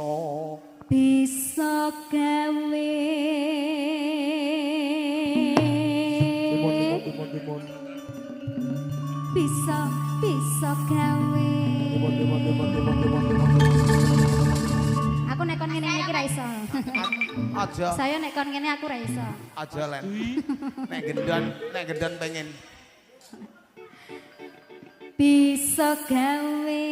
Bisa bisa gawe timon bisa bisa gawe timon. Aku nek kon ngene iki ra iso. Aja. Saya nek kon ngene aku ra iso. Aja Len. Nek gendon pengen. Bisa gawe.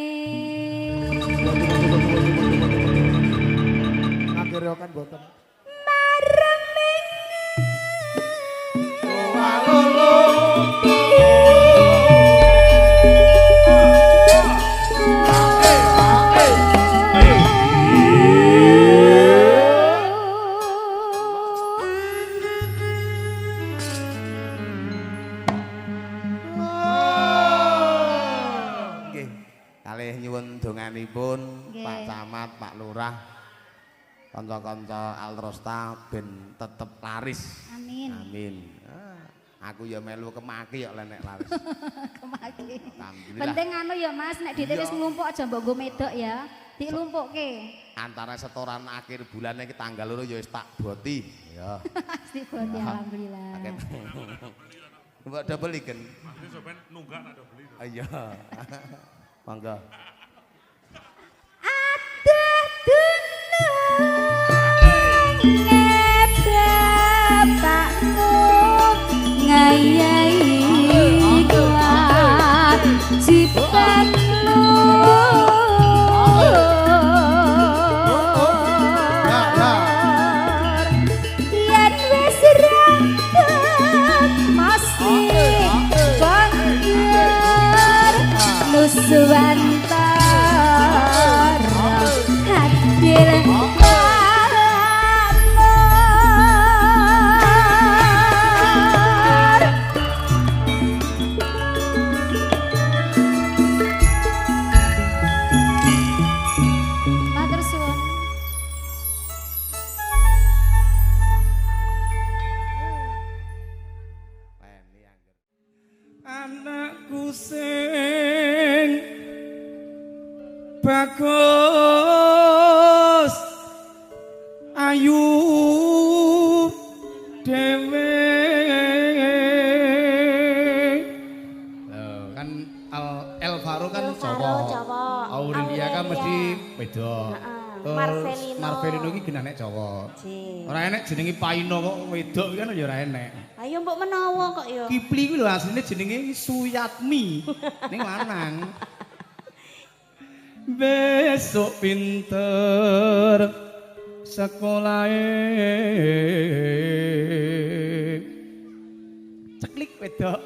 Akhirnya kan boten. Donganipun Pak Camat, Pak Lurah, kanca-kanca Altrosta ben tetep laris. Amin. Amin. Aku ya melu kemaki ya nek laris. Kemaki. Penting anu ya Mas, nek dhite wis nglumpuk aja mbok nggo medok ya. Dilumpukke. Antara setoran akhir bulan iki tanggal 2 ya wis tak boti. Ya. Wis diboti alhamdulillah. Mbok do beli gen. Mas sampean nunggak nak do beli. Iya. Mangga. Bapakmu ngayai kewajiban yen wis rampung mesti banggar nuswantara adil. Anakku sing bagus ayu dhewe. Lho kan Elvaro kan cowok. Aurelia kan mesti wedok. Marvelino. Marvelino iki genah nek cowok. Ora enek jenenge Paino kok wedok kan ya ora enek. Ayo mbok menawa kok ya. Kipli kuwi lho asline jenenge Suyatmi. Ning lanang. Besok pinter sekolahe. Ceklik wedok.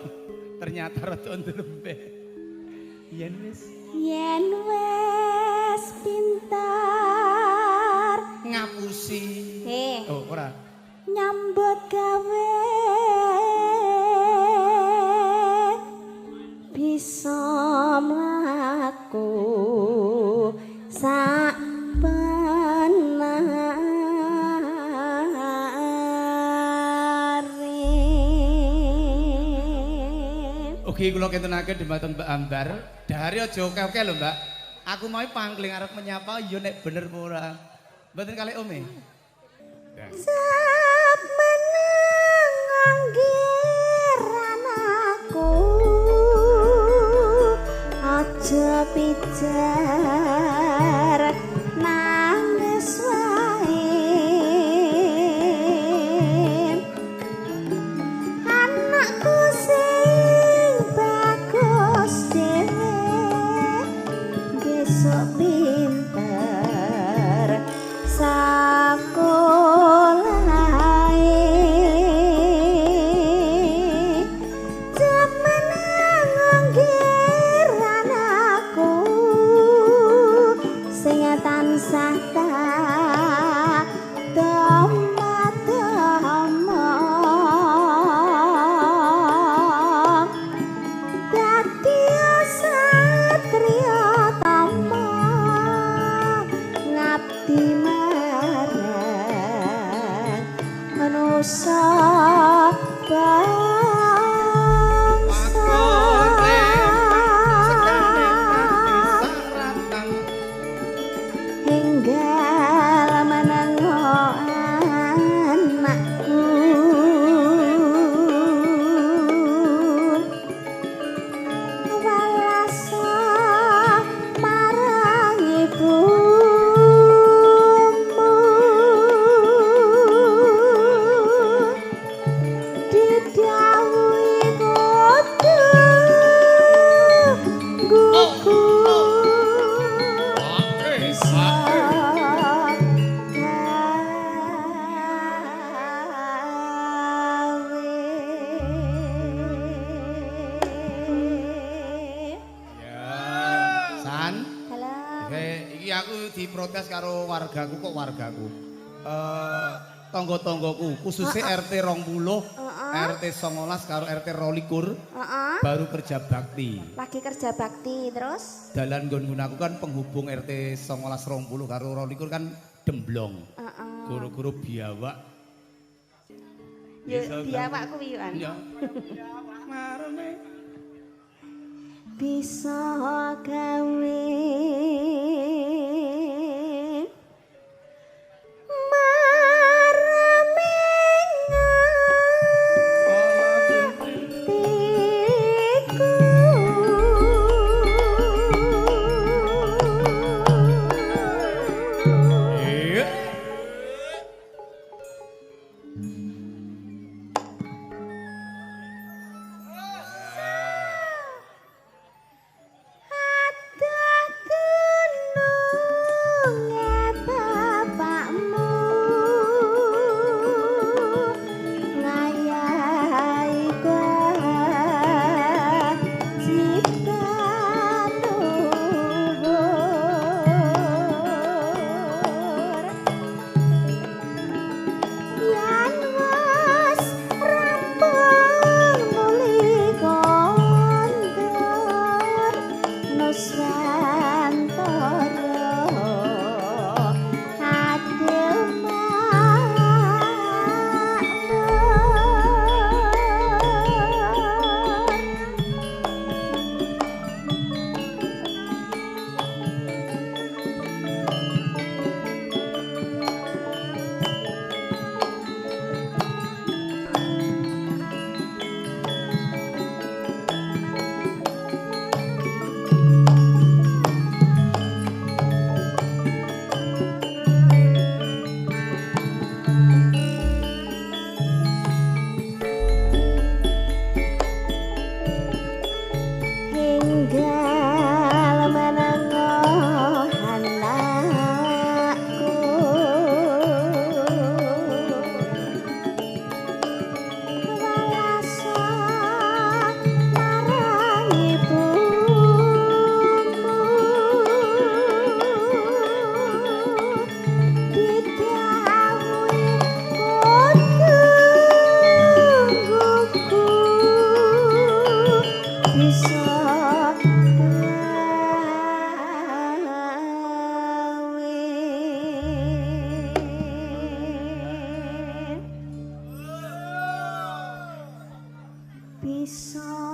Ternyata rada ndlembe. Yen wis pintar ngapusi. Oh, ora. Nyambut gawe bisa mlaku sak benare. Oke, kula kentenaken dhumateng Mbak Ambar. Dahare aja akeh-akeh lho, Mbak. Aku mau pangling arep menyapa ya nek bener apa ora. Mboten kalih Ome. Sap meneng angger anakku aja pijar nangis wae. Anakku sing bagus dhewe besok pinter sakolahe. Jemeneng anggir anakku sing tansah tak doma-doma dadi satriya tama ngabdi marang manusa bangsa hingga protes karo wargaku kok wargaku. Tangga-tanggaku khususnya RT 20, RT 19 karo RT 22 baru kerja bakti. Lagi kerja bakti terus? Dalan nggon aku kan penghubung RT 19 20 karo 22 kan demblong. Guru-guru biawak. Ya biawak kuwi yo an. Ya. Marane bisa gawe bisa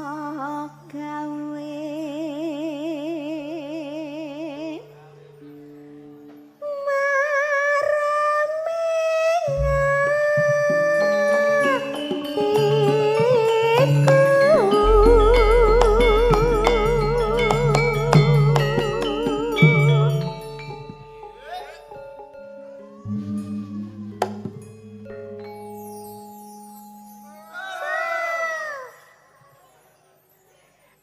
gawe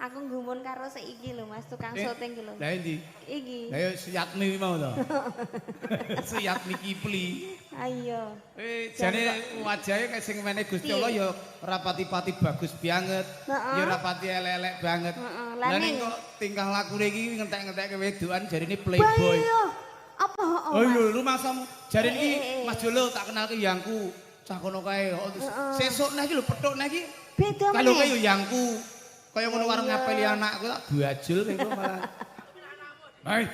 Aku nggumun karo seiki lho Mas, tukang syuting iki lho. Lah endi? Iki. Lah ya Suyatmi mau to. Suyatmi Kipli. Ayo. Jane wajahe kayak sing mene Gusti Allah ya rapati-pati bagus banget. Ya rapati elek-elek banget. Lah ning kok tingkah lakune iki ngentek-ngentekke wedokan jarine playboy. Apa heeh. Oh lho, lu masamu jarine iki Mas Jolo tak kenalke yangku. Cah kono kae. Sesuk neh iki lho pethuk neh iki. Beda meneh. Kalau kae yo yangku. Kaya ngono warung ngapeli anakku tak bajul iku malah. Hei.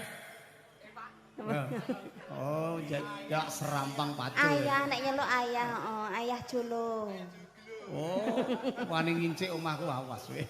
Oh, jak serampang pacul. Ayah nek nyeluk ayah, heeh, ayah Jolo. Oh, wani ngincik omahku awas kowe.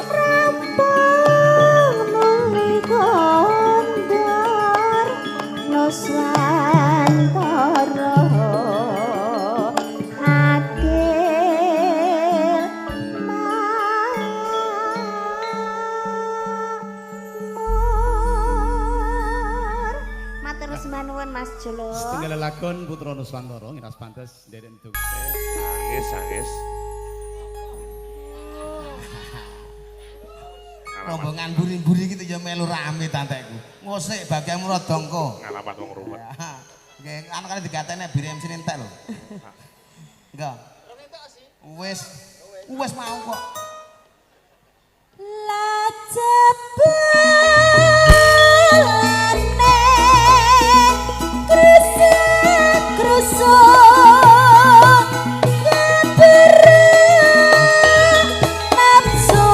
Rampung nuli kondo. Jolo. Setunggal lakon Putra Nuswantara ngiras pantes nderek nduk. Nangis, nangis. Rombongan buri-buri gitu ya melu rame tanteku. Ngosik bagianmu rada engko. Ngalamat wong ruwet. Nggih, anu kali digatene bir MC entek lho. Enggak. Wis, wis mau kok. La jebulane krusuk kebereng nafsu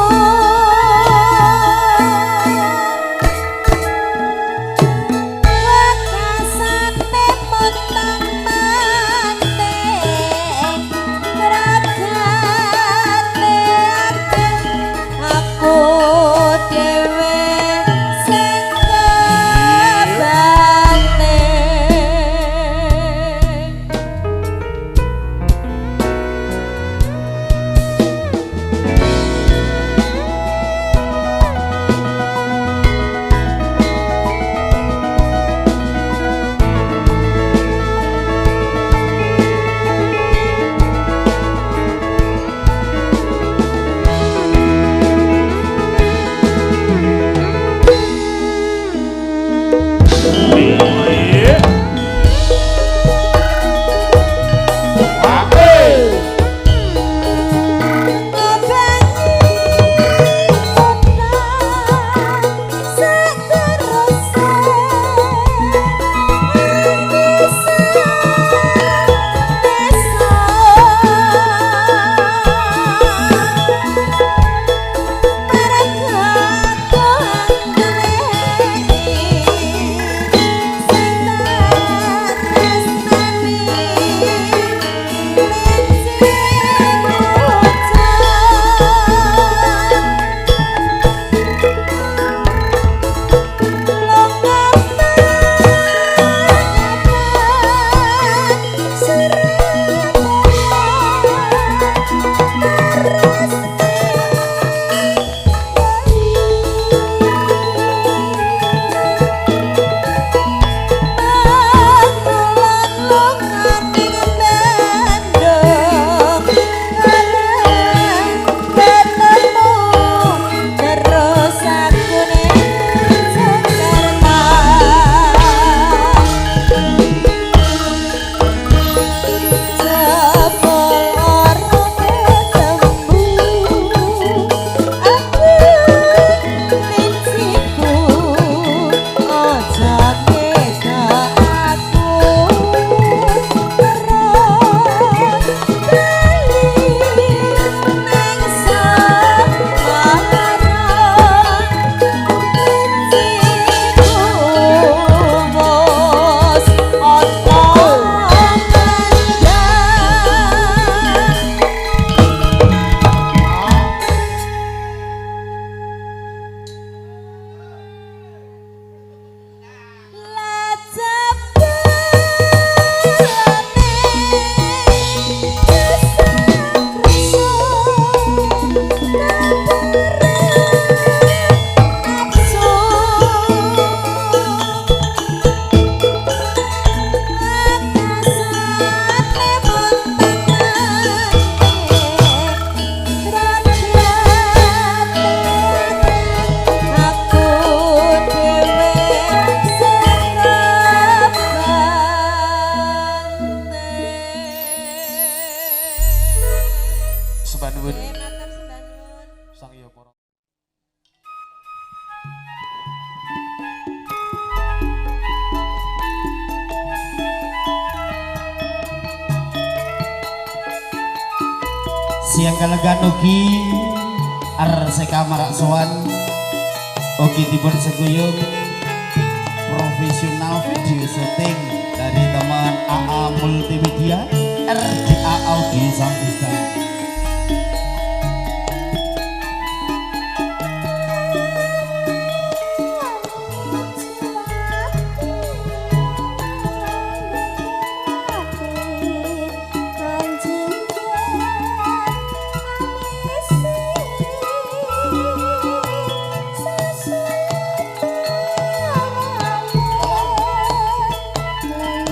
wekasane montang manting ragate aku dhewe sing kebanting. Siang kalegan ugi Arseka Maraksowan ugi dipun seguyung profesional video syuting dari teman AA Multimedia RDA Audio Sound System. Thank you.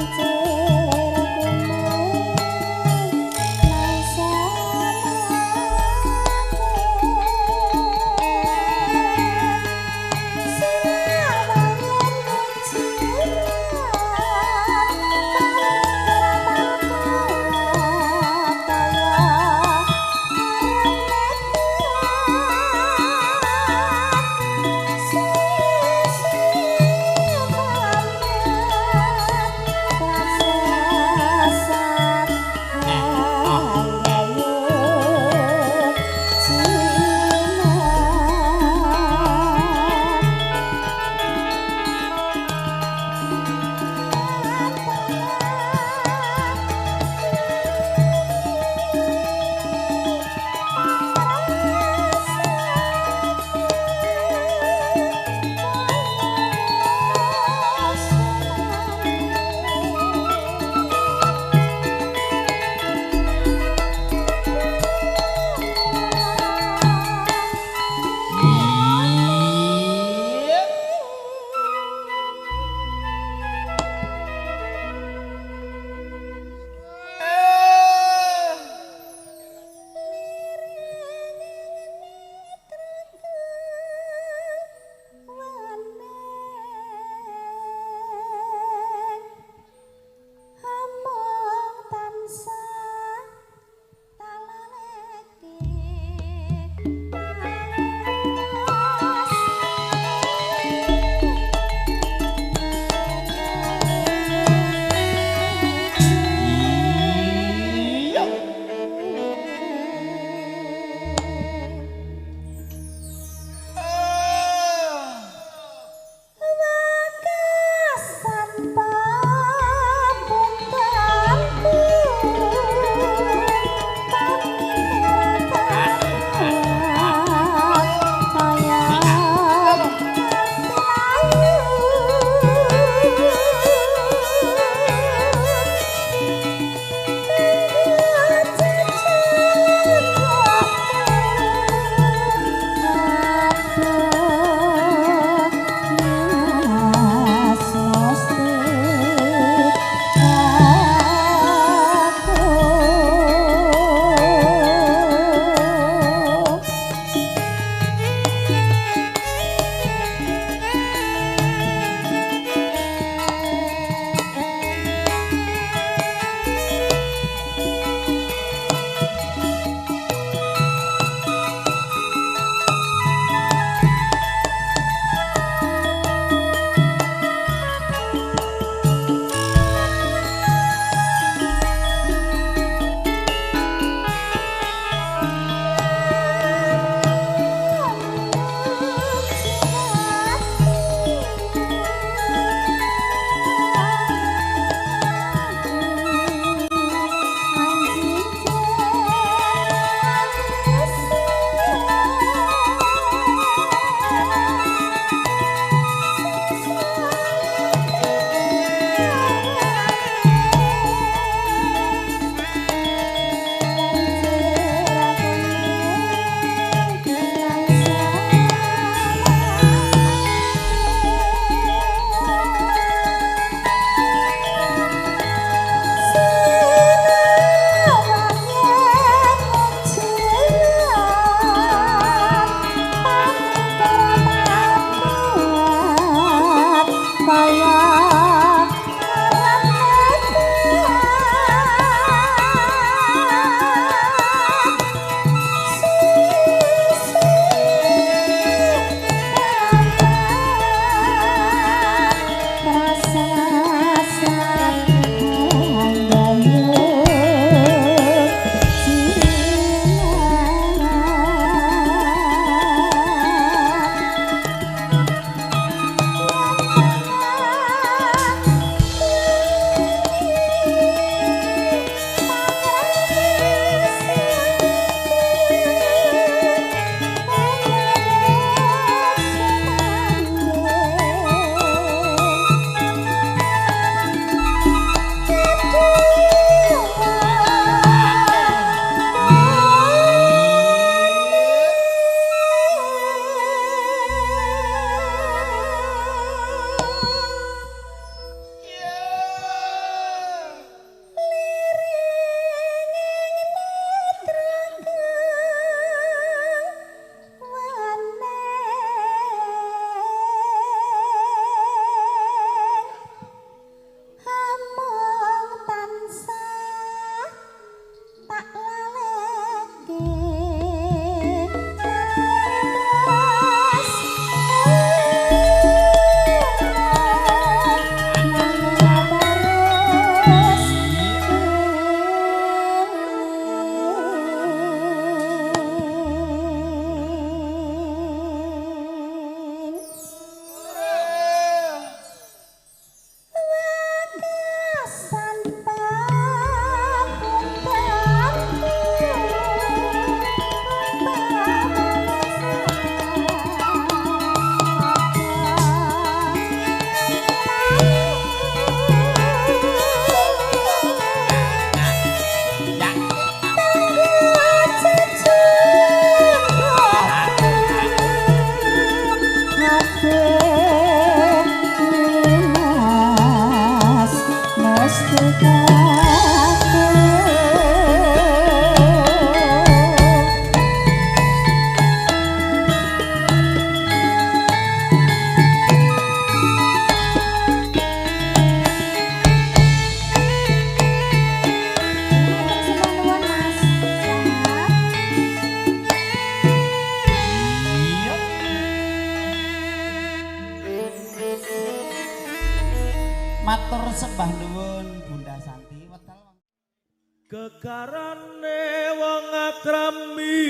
Gegarane wong akrami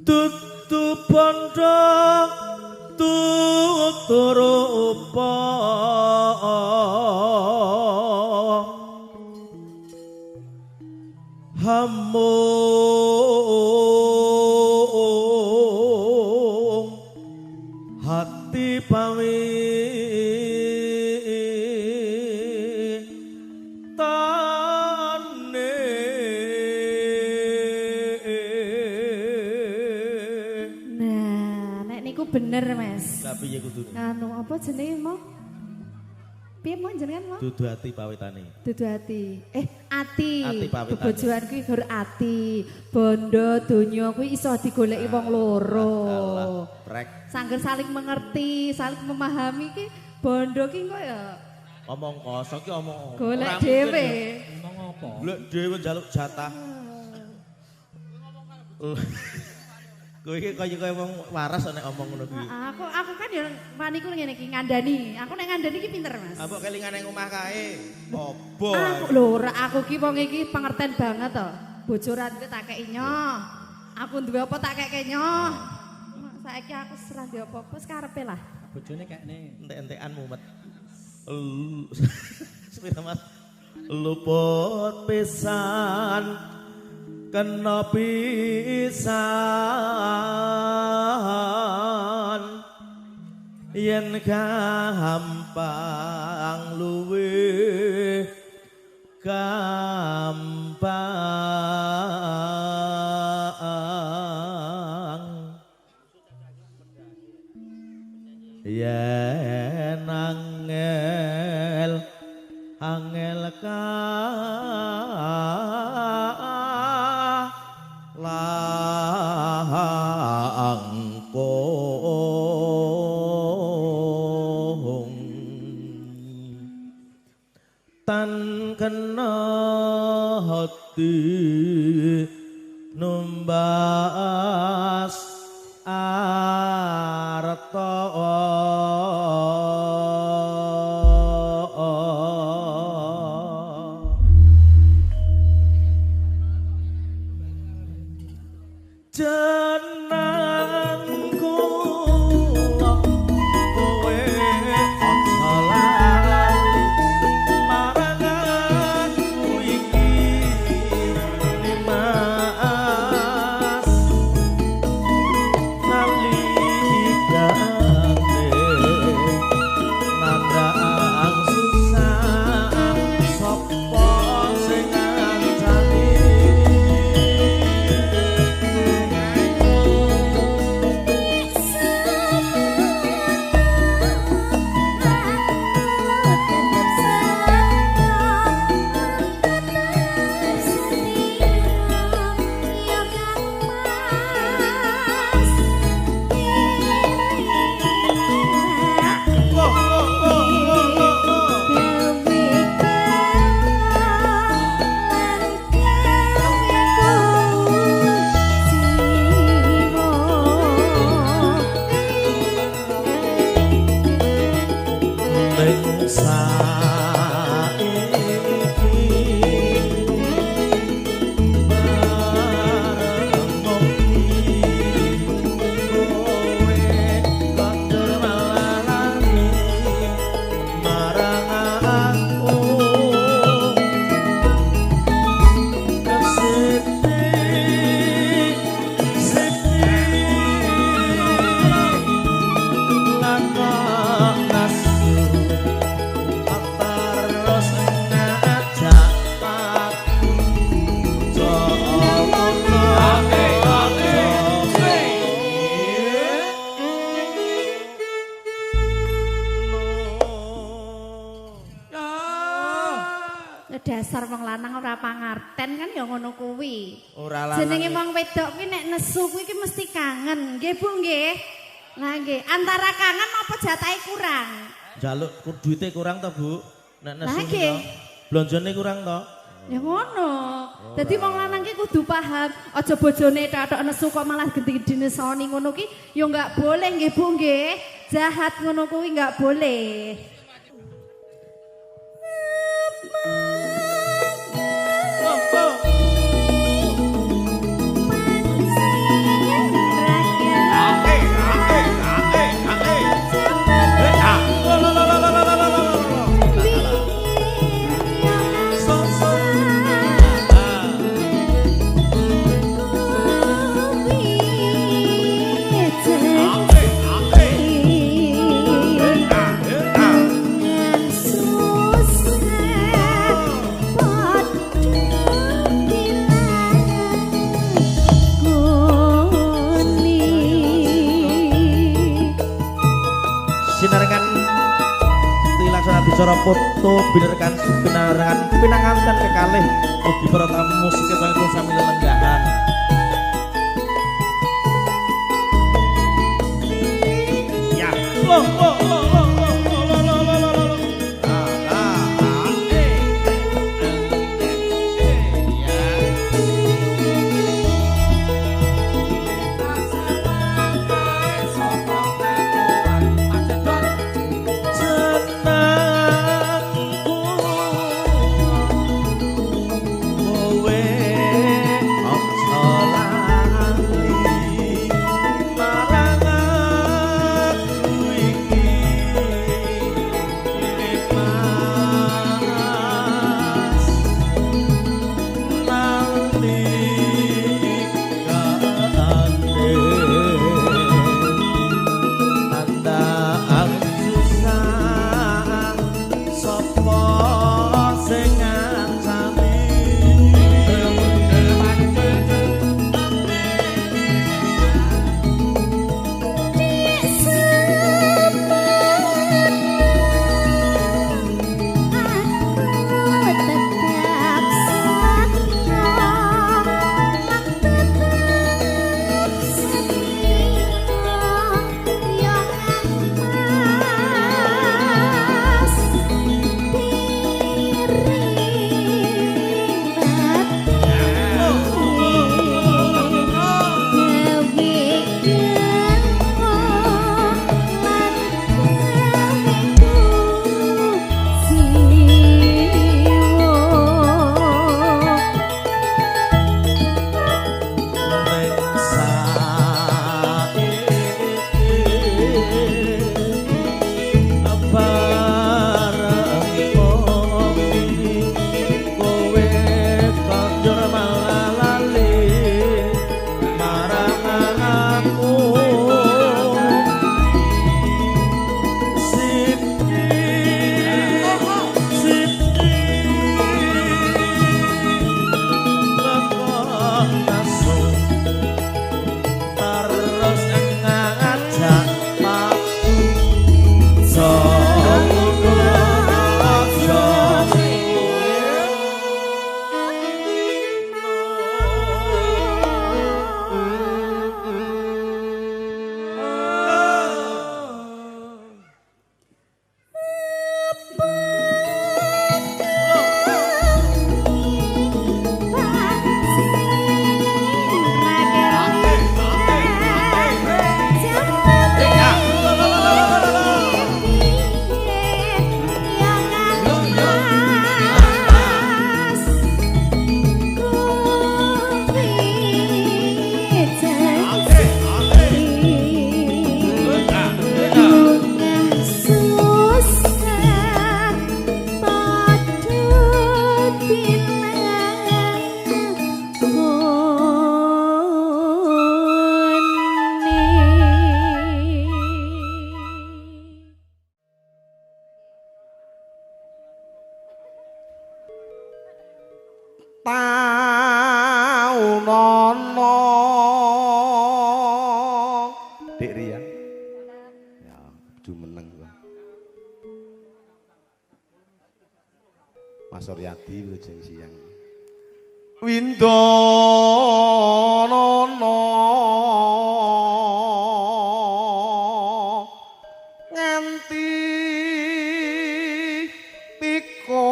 dudu bondo dudu rupa hamung hati pawi tane. Nah, nek niku bener, Mas. Lah piye kudune? Anu apa jenenge mau? Piye mau jenengan mau? Dudu ati pawitane. Dudu ati. Ati. Ati pawitane. Bebojoan kuwi gur ati. Bondo donya kuwi iso digoleki wong loro. Alah, prek. Sangger saling mengerti, saling memahami ki bondo ki kok ya Omong kosong ki omong. golek dhewe. Ngomong apa? Golek dhewe njaluk jatah. Kowe iki kaya wong waras nek omong ngono kuwi. Aku kan ya waniku ngene iki ngandani. Aku nek ngandani iki pinter, Mas. Ah mbok kelingan nang omah kae. Opo? Aku lho, ora aku ki wong iki pengertian banget to. Bojo ra duwe tak keki nyoh. Aku duwe apa tak keke nyoh. Saiki aku ora duwe apa-apa wis karepe lah. Bojone kekne. Entek-entekan mumet. Sepira Mas? Luput pisan kena pisan yen gampang luwih gampang yen angel angel langkung tan kena hati numbas arta. Jenang kula kowe aja lali marang aku iki Nimas nalikane nandang susah sapa sing ngancani. Ning saiki bareng ngopi kowe kondur malah lali marang aku sepi sepi lakon nasu terus ngajak aku Dasar wong lanang ora pangarten kan ya ngono kuwi. Ora lanang. Jenenge wong wedok kuwi nek nesu kuwi ki mesti kangen. Nggih Bu nggih. Lah nggih, antara kangen apa jatahe kurang? Njaluk duite kurang to, Bu? Nek nesu. Lah nggih. Blonjone kurang to? Ya ngono. Dadi wong lanang ki kudu paham, aja bojone tok nesu kok malah genti dinesoni ngono ki ya enggak boleh nggih Bu nggih. Jahat ngono kuwi enggak boleh. acara foto binerkan pinarangan pinanganten kekalih ugi para tamu musik sampun sami lelenggahan. Ya. Oh oh oh oh oh oh oh oh oh. Ah ah eh eh ya. Taunono Dik Ria. Ya, jumeneng gua. Mas Suryadi wilujeng siang. Windonono nganti pikun.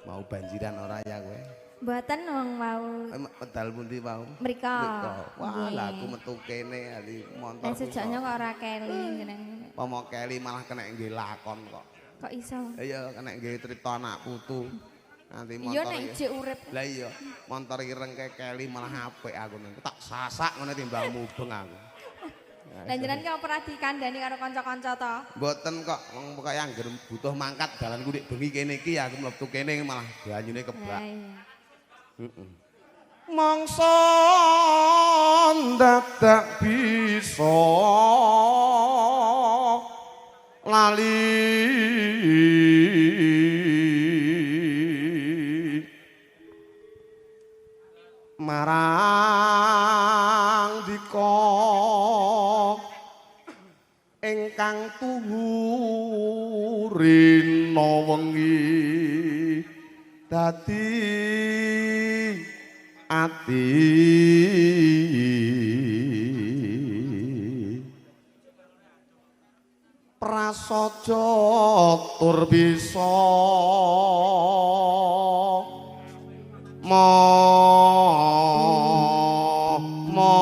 Mau banjiran ora ya kowe? Mboten wong mau. Medal pundi mau? Mriko. Wah, lah aku metu kene ali montor. Lah sejoknya kok ora keli jenengan. Pomo keli malah kena nggih lakon kok. Kok iso? Iya, kena nggih crita anak putu. Nanti motor. Iya nek ijek urip. Lah iya, montor ireng ke keli malah apik aku nang. Tak sasak ngene timbang mubeng aku. Lah jenengan ki ora dikandani karo kanca-kanca to? Mboten kok, wong pokoke angger butuh mangkat dalanku nek bengi kene iki aku mlebu kene malah banyune kebak. Heeh. Mangsa dadak bisa lali marang dika Ingkang tuhu rina wengi dadi ati prasaja tur bisa mo mo.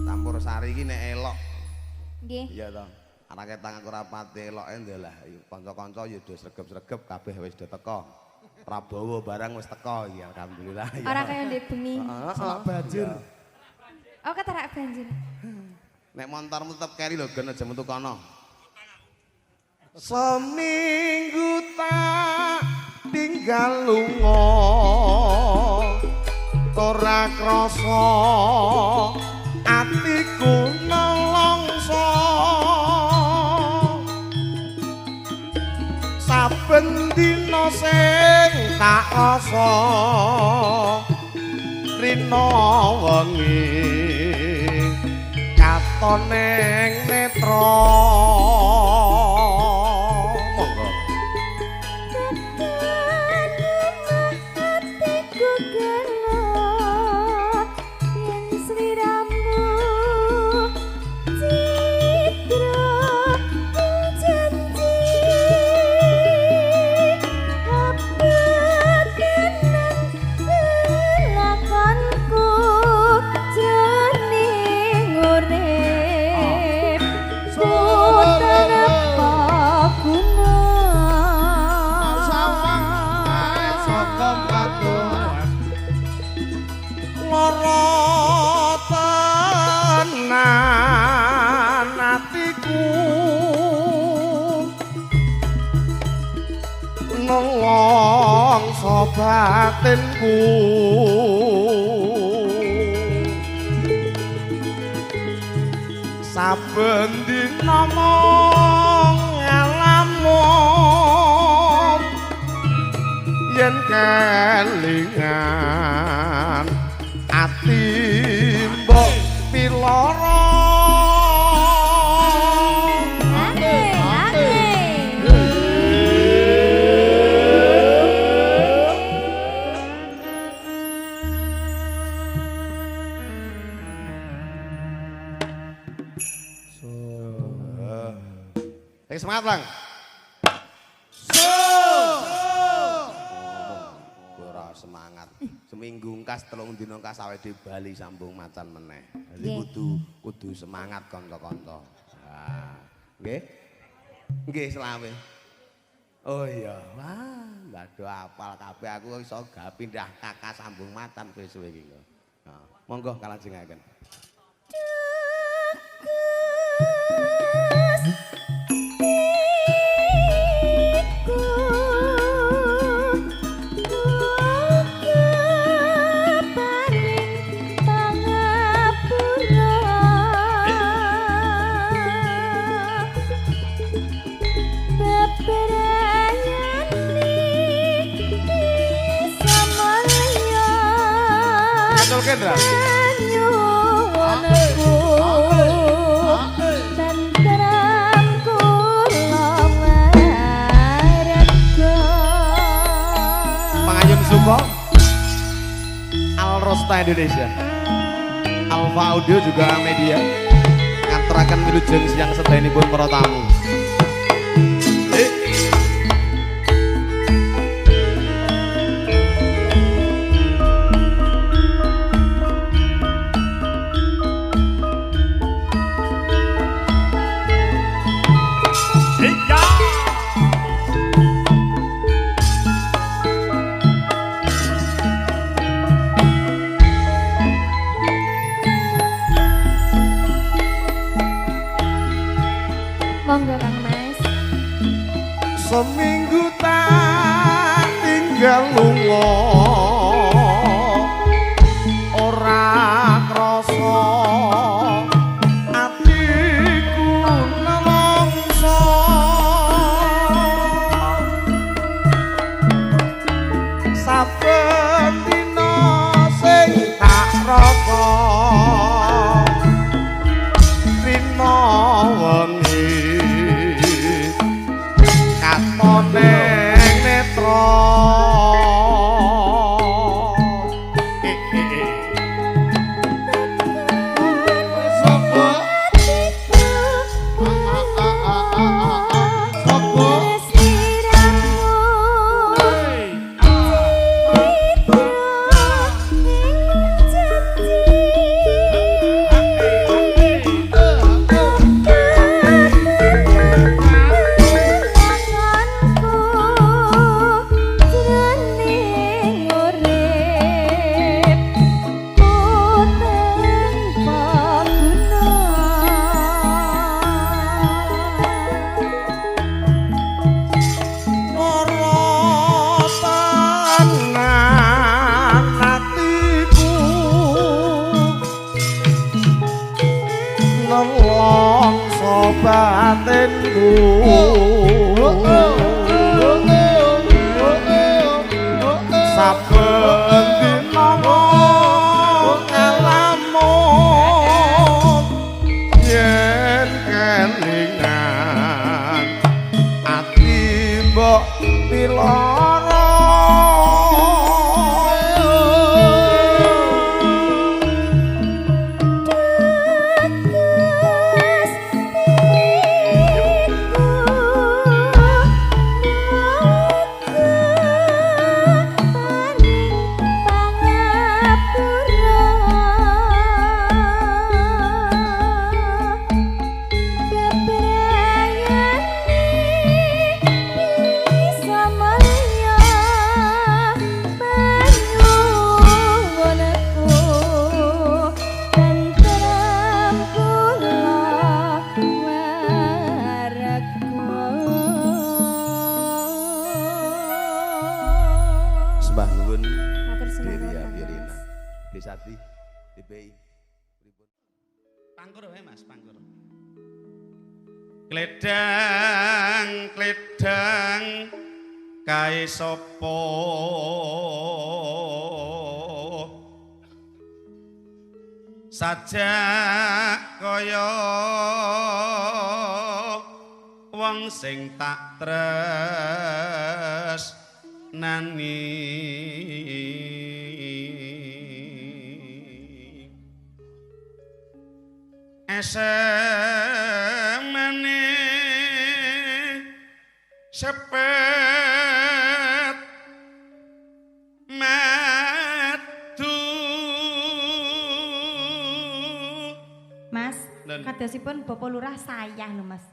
Campur sari iki nek elok. Nggih. Iya to. Anake tang aku rapati eloke ndelah kanca-kanca ya do sregep-sregep kabeh wis do teko. Prabowo barang wis teko iki alhamdulillah. Ora kaya ndek bengi. Selak banjir. Oh, keterak banjir. Nek montormu tetep keri lho gen aja metu kono. Seminggu tak tinggal lunga ora krasa atiku nelongso saben dina sing tak rasa rina wengi katon ning netra. Monggo. Atiku gelo yen sliramu citra janji abot tenan lakonku jroning urip ku tanpa guna. Lara tenan atiku nelongso batinku saben dina mung ngalamun yen kelingan ati mbok piloro. Ate, ate. Ayo semangat, Lang. Ora semangat. Seminggu ngkas 3 dina ngkas awake dhewe bali sambung macan meneh. Dadi Nggih. kudu semangat kanca-kanca. Nah, nggih. Nggih selawe. Oh iya, wah, mbado apal kabeh aku iso ga pindah kakak sambung macan suwe-suwe iki kok. Nah, monggo kalajengaken. Betul Kendra. Tentrem kula warga. Pangayun Suko Al Rosta Indonesia, Alfa Audio juga media ngaturaken wilujeng siang sedayanipun para tamu. Monggo Kang Mas. Seminggu tak tinggal lunga ora krasa ati Nelongso batinku. Saben dina ngalamun yen kelingan ati mbok piloro. Sembah nuwun Deria Firina. Desati DPI. Pangkur wae Mas, pangkur. Kledang, kledang kae sapa? Sajak kaya wong sing tak tresnani. Esemane sepet madu. Mas, kadosipun Bapak Lurah sayang lho Mas.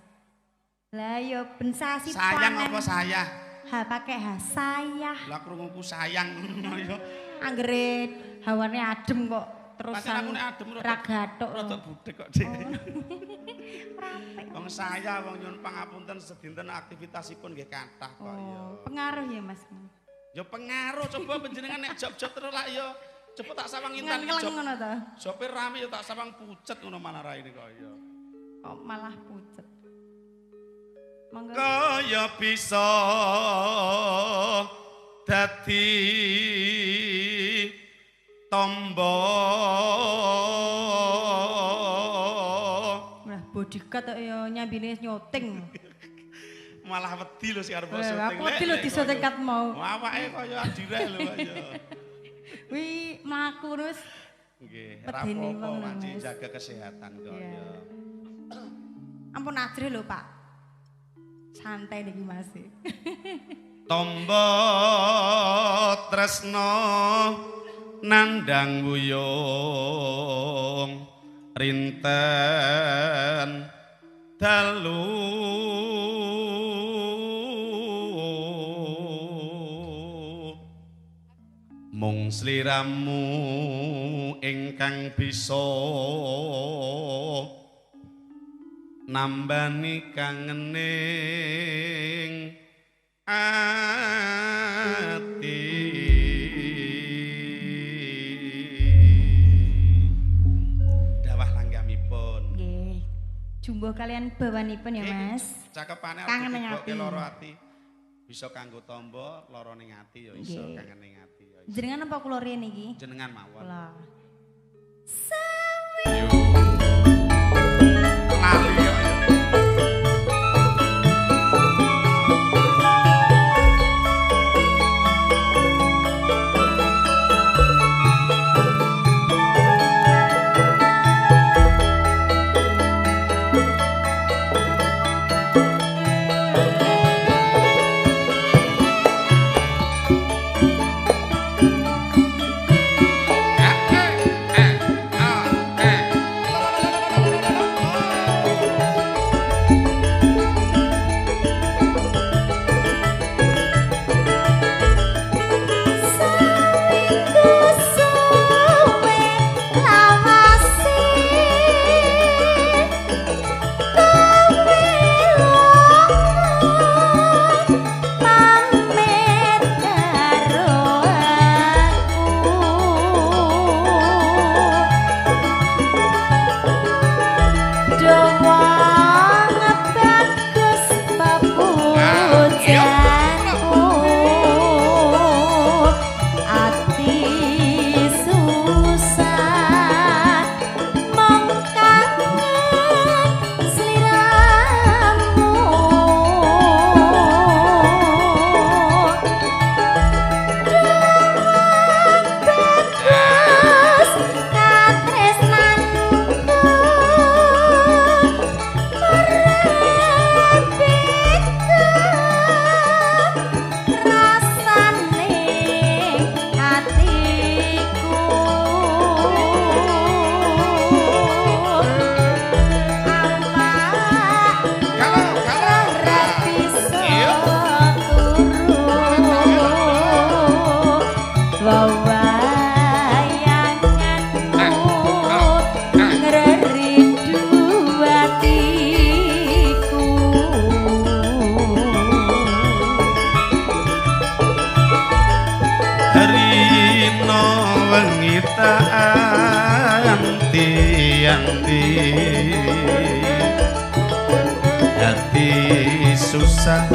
Lah ya ben sasi sayang apa sayah? Ha pakai ha sayah. Lah krunguku sayang ngono ya. Anggere hawane adem kok terusan aku nek adem ra gathuk rada budhek kok Dik. Wong saya wong nyuwun pangapunten sedinten aktivitasipun nggih kathah kok ya. Pengaruh ya Mas. Ya pengaruh coba panjenengan nek job-job terus lak ya coba tak sawang intan job. Ngono ta. Jobe rame ya tak sawang pucet ngono malah raine kok ya. Kok malah pucet. Monggo. Kaya bisa dadi tombo. Lah bodyguard kok ya nyambine nyoting. Malah wedi lho sing arep syuting. Aku wedi lho disyuting kat mau. Awake kaya adireh lho kaya. Wi mlaku terus. Nggih, ra apa-apa wajib jaga kesehatan kok ya. Ampun ajrih lho, Pak. Santai niki Mas. Tombo tresno nandang wuyung rinten dalu mung sliramu ingkang bisa nambani kangening ati. Dawah langgamipun. Nggih. Jumbuh kalian bawanipun ya, Mas. Cakepane kangen ning ati. Lara ati. Bisa kanggo tamba lara ning ati ya iso kangen ning ati ya iso. Jenengan apa kula riyen iki? Jenengan mawon. Kula. Lali ya. tak anti-anti, hati susah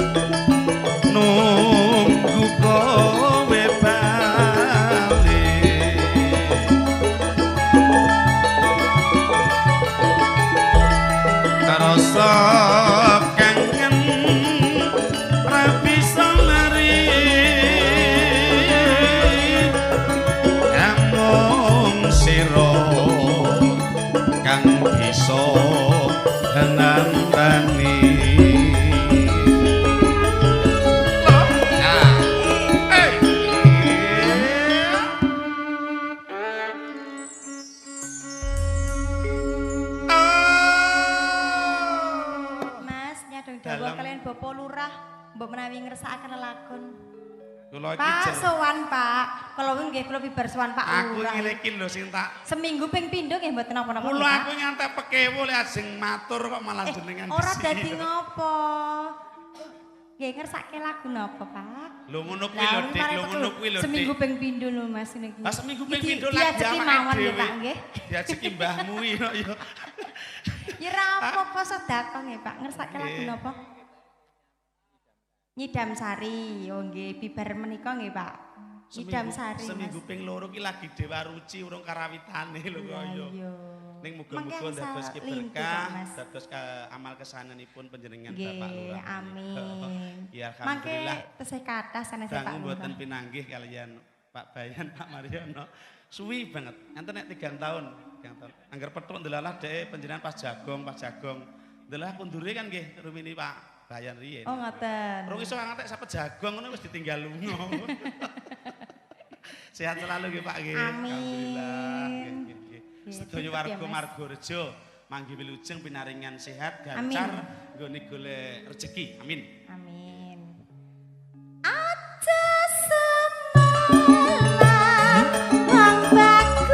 nunggu kowe bali. Rasa kangen ra bisa lari, namung sira kang bisa nantani. Mas, nyadong dawuh kalian Bapak Lurah mbok menawi ngersakaken lelakon. Kula iki Pak sowan Pak, kala wingi nggih kula bibar sowan Pak Aku Lurah. ngene iki lho sing tak Seminggu ping pindho nggih mboten napa-napa. Kula nggih, Pak. aku ngantek pekewo lek ajeng matur kok malah jenengan Ora disiki. dadi ngopo. Nggih ngersake lagu napa, Pak? Lho ngono kuwi lho, Dik, lho ngono kuwi lho, Dik. Seminggu ping pindho lho Mas niki. Lah seminggu ping pindho lagi Diajeki awake mawon nggih dhewe. Pak nggih. Diajeki mbahmu iki kok ya. Ya ora apa-apa sedekah nggih Pak, ngersake lagu Nggih. napa? Nyidam Sari, oh nggih bibar menika nggih Pak. Nyidam Sari. Seminggu ping loro ki lagi Dewa Ruci urung karawitane lho kok ya. Ning muga-muga Mangke dados angsal lintu, berkah, Pak, Mas. dados amal kesanenipun panjenengan Nggih, Bapak Lurah. amin. Ya Mangke alhamdulillah. tesih kathah sanese Pak Dangu mboten Lurah. pinanggih kalian Pak Bayan, Pak Mariono. Suwi banget. Enten nek 3 tahun, 3 tahun. Angger petuk ndelalah dhek panjenengan pas jagong, pas jagong. Ndelalah kundure kan nggih rumini Pak Bayan riyin. Oh ngoten. Rung iso ngantek sampe jagong ngono wis ditinggal lunga. Sehat selalu nggih Pak nggih. Amin. Alhamdulillah. Nggih, nggih, nggih. Nggih, Sedaya tutup ya, warga Mas. Margorejo manggi wilujeng pinaringan sehat, gancar, nggone golek rejeki. Amin. Amin. Aja semalam wong bagus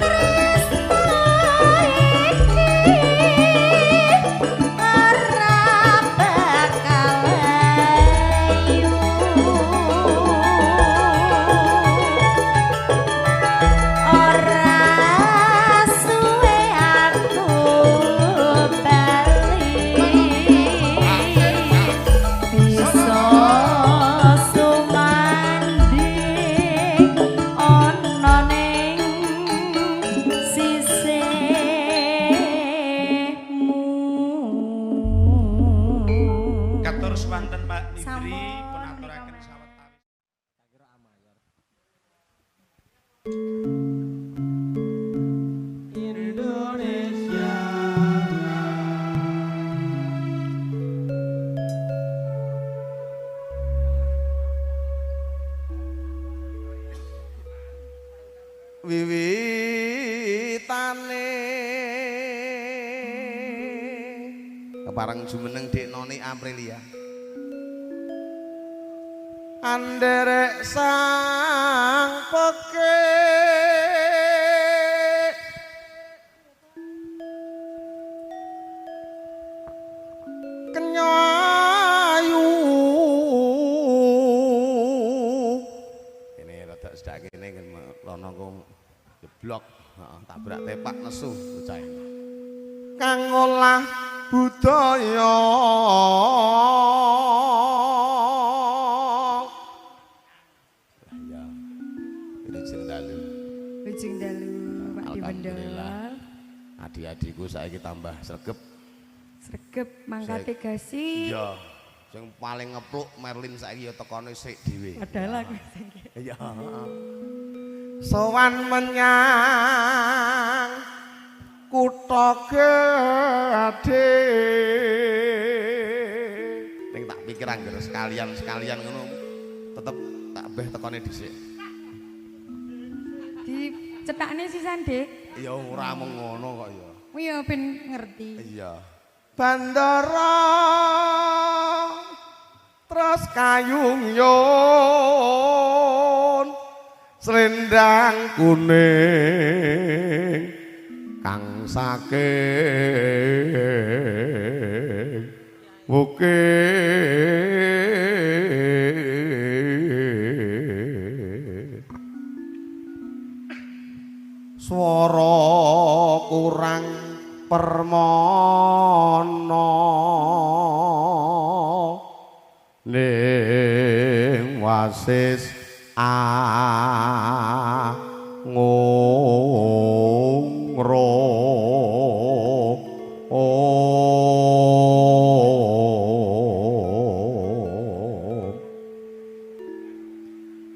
tresno iki ora bakal layu. Ora suwe aku bali bisa sumanding ana ning sisihmu. Katur swanten Pak Nidri Sampun, pun menika, aturaken Mas. sawetawis. Indonesia. Wiwitane Kepareng jumeneng Dik Noni Aprilia. Anderek sang peke kenyayu. Kene rada sedak kene kan rono ku jeblok, heeh, tabrak tepak nesu bocah. Kang ngolah budaya. Iya. Wilujeng dalu. Wilujeng dalu Pak Alhamdulillah. Diwendol. Adik-adikku saiki tambah sregep. Sregep mangkate gasi. Iya. Sing paling ngepluk Merlin saiki ya tekone sik dhewe. Padahal aku sing Iya. Sowan menyang kutha gedhe. Ning tak pikir angger sekalian-sekalian ngono tetep tak beh tekone dhisik. Dicetakne sisan, Dik. Ya ora mung ngono kok ya. Kuwi ya ben ngerti. Iya. Bandara terus kayung yun selendang kuning kang saking wukir. Permana ning wasis angungro.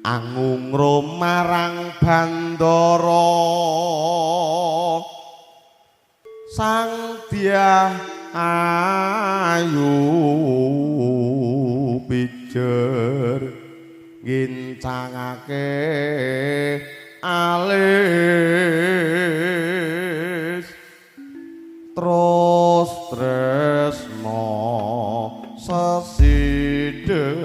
Angungro marang Bandara Sang Dyah Ayu pijer ngincangake alis terus tresno sesideman.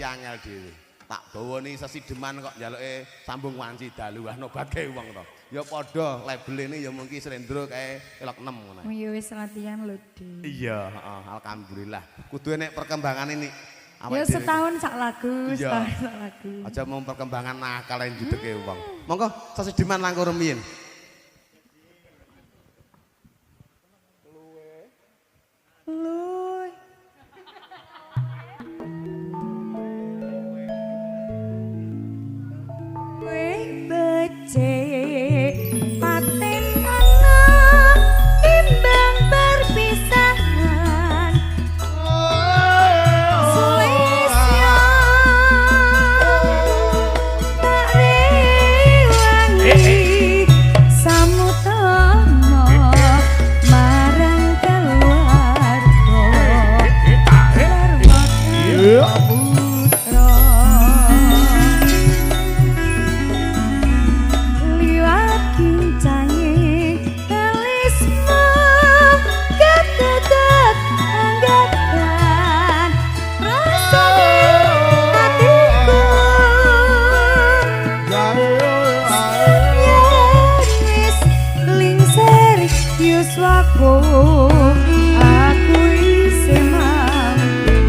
Angel dhewe. Tak bawane sesideman kok njaluke sambung wanci dalu wah nobatke wong to. Ya padha labelene ya mungkin Slendro kae elok 6 ngono. Ya wis latihan lho, Dik. Iya, heeh, alhamdulillah. Kudu enek perkembangane nik. Ya setahun sak lagu, setahun sak lagu. Aja mau perkembangan nakal yang judeke wong. Monggo sesideman langkung rumiyin. Luwe. Becik paten ana timbang perpisahan Sulisya tak rewangi samutana marang keluarga putra. Kincange talisma ketetet anggapan rasane atiku yen wis lingsir yuswaku aku isih mampu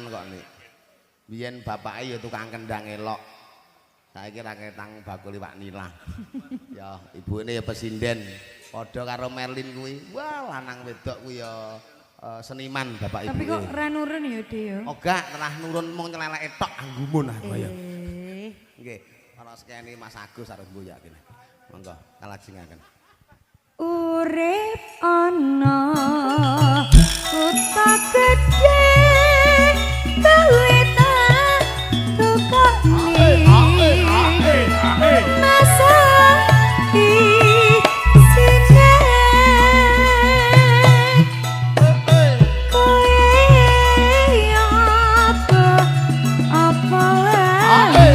nglakoni Biyen bapake ya tukang kendang elok. Saiki ra ketang bakul iwak nila. Ya, ibune ya pesinden. Padha karo Merlin kuwi. Wah, lanang wedok kuwi ya seniman bapak ibu. Tapi kok ra nurun ya, Dik ya? Oh, gak, terah nurun mung nyeleleke tok anggumun aku ya. Nggih, ana sekene Mas Agus arep mboyak kene. Monggo, kalajengaken. Urip ana kutha gedhe kowe tak tukokne masa isine kowe apa apa wae.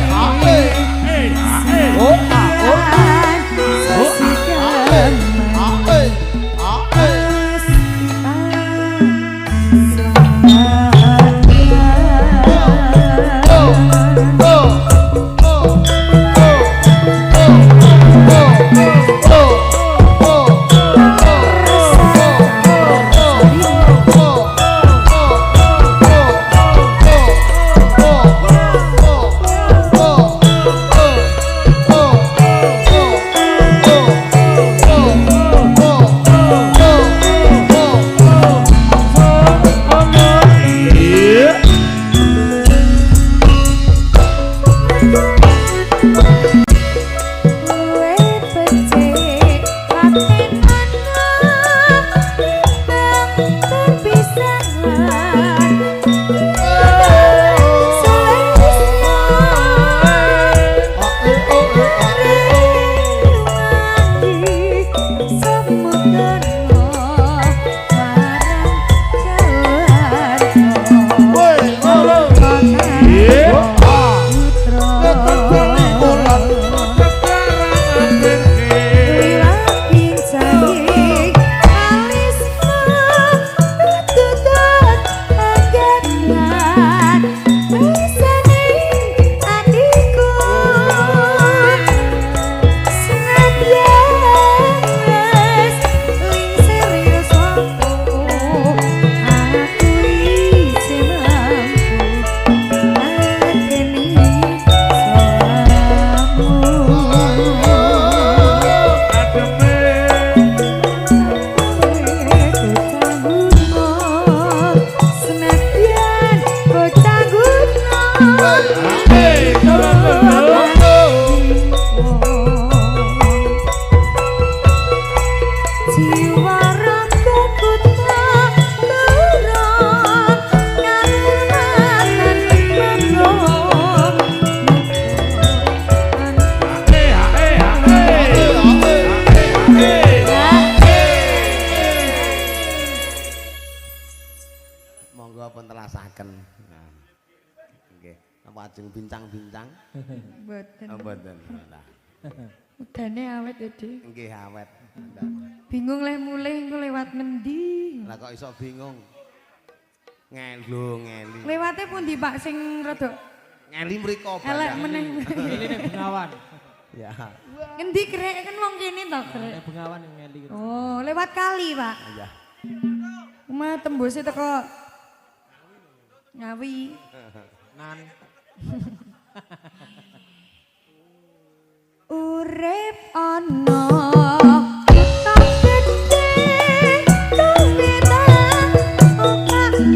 Pentelasaken. Nggih, napa ajeng bincang-bincang? Mboten. Oh, mboten. Lah. Udane awet ya, Dik. Nggih, awet. Bingung leh mulih engko lewat ngendi? Lah kok iso bingung? Ngelu ngeli. Lewate pundi Pak sing rada ngeli mriko elek meneh. Ngeli ning Bengawan. Ya. Ngendi krek kan wong kene to krek. Ning Bengawan ngeli. Oh, lewat kali, Pak. Iya. Omah tembuse teko Ngawi. Nan. Urip ana kutha gedhe kowe tak opake.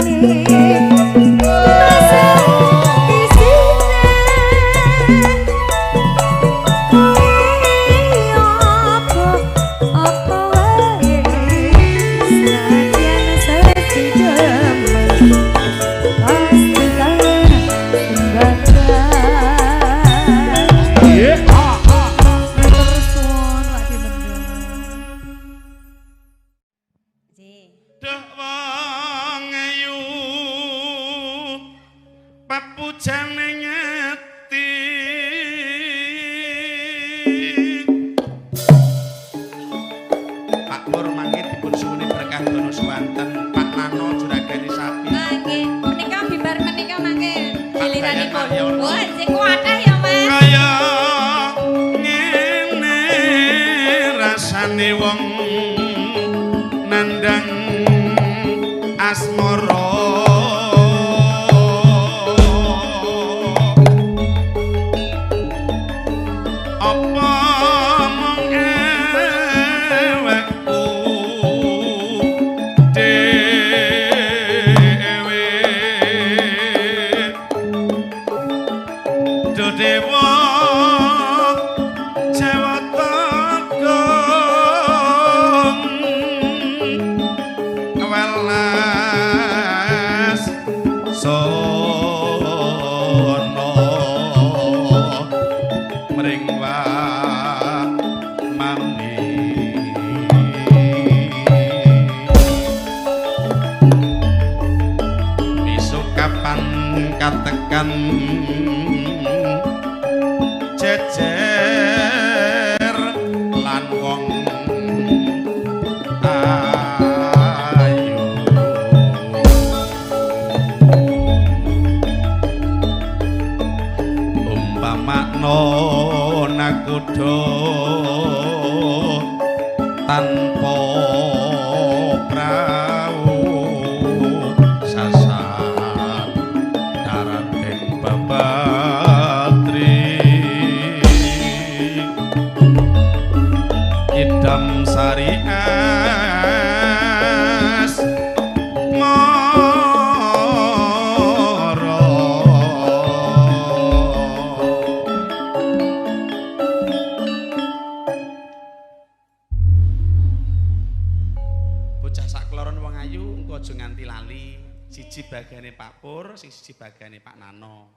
bagiane Pak Pur, sing siji bagiane Pak Nano.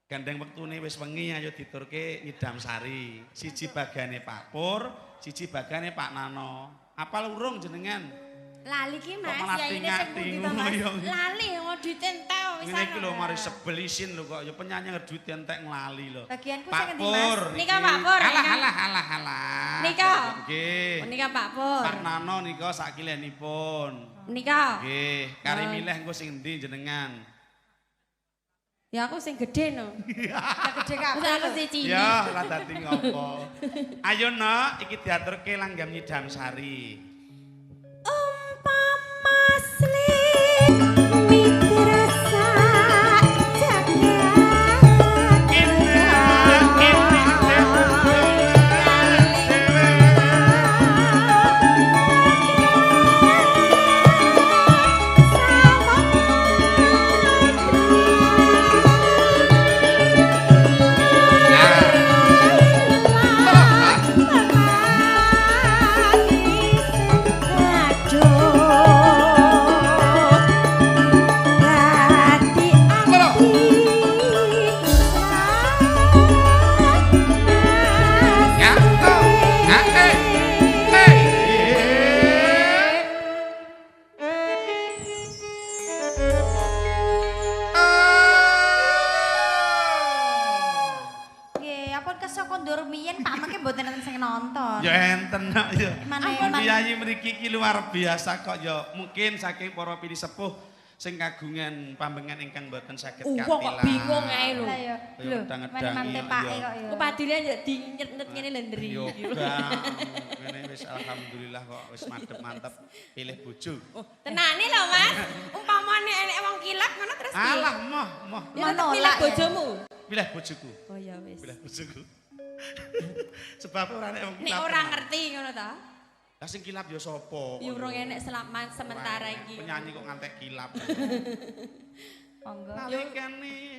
Gandeng wektune wis wengi ayo diturke nyidam sari. Siji bagiane Pak Pur, siji bagiane Pak Nano. Apal urung jenengan? Lali ki Mas, ya ini sing pundi to Mas? Lali ngo duit entek wis. Ngene iki lho mari sebel isin lho kok ya penyanyi duit entek nglali lho. Bagianku sing endi Mas? Nika Pak Pur. Alah alah alah alah. Nika. Nggih. Nika Pak Pur. Pak Nano nika sakilenipun. Nika. Nggih, kari milih engko sing endi jenengan? Ya aku sing gedhe no. Gede kabeh. Aku sing cilik. Ya, ora dadi ngopo. Ayo nok, iki diaturke langgam nyidam sari. Umpama mitra sak jagat Mriki luar biasa kok ya. Mungkin saking para pilih sepuh sing kagungan pambengan ingkang mboten saged katilan. Wong kok bingung ae lho. Lho, mante pake kok ya. Upadile yo dinyet-nyet ngene lho ndri. Yo ngene wis alhamdulillah kok wis madhep mantep pilih bojo. Oh, tenane lho Mas. Umpamane enek wong kilap ngono terus piye? Alah moh moh. Pilih bojomu. Pilih bojoku. Oh ya wis. Pilih bojoku. Sebab ora enek wong kilap. Nek ora ngerti ngono ta? Lah sing kilap ya sapa? Ya urung enek selamat sementara iki. Penyanyi kok ngantek kilap. Monggo. Nalikane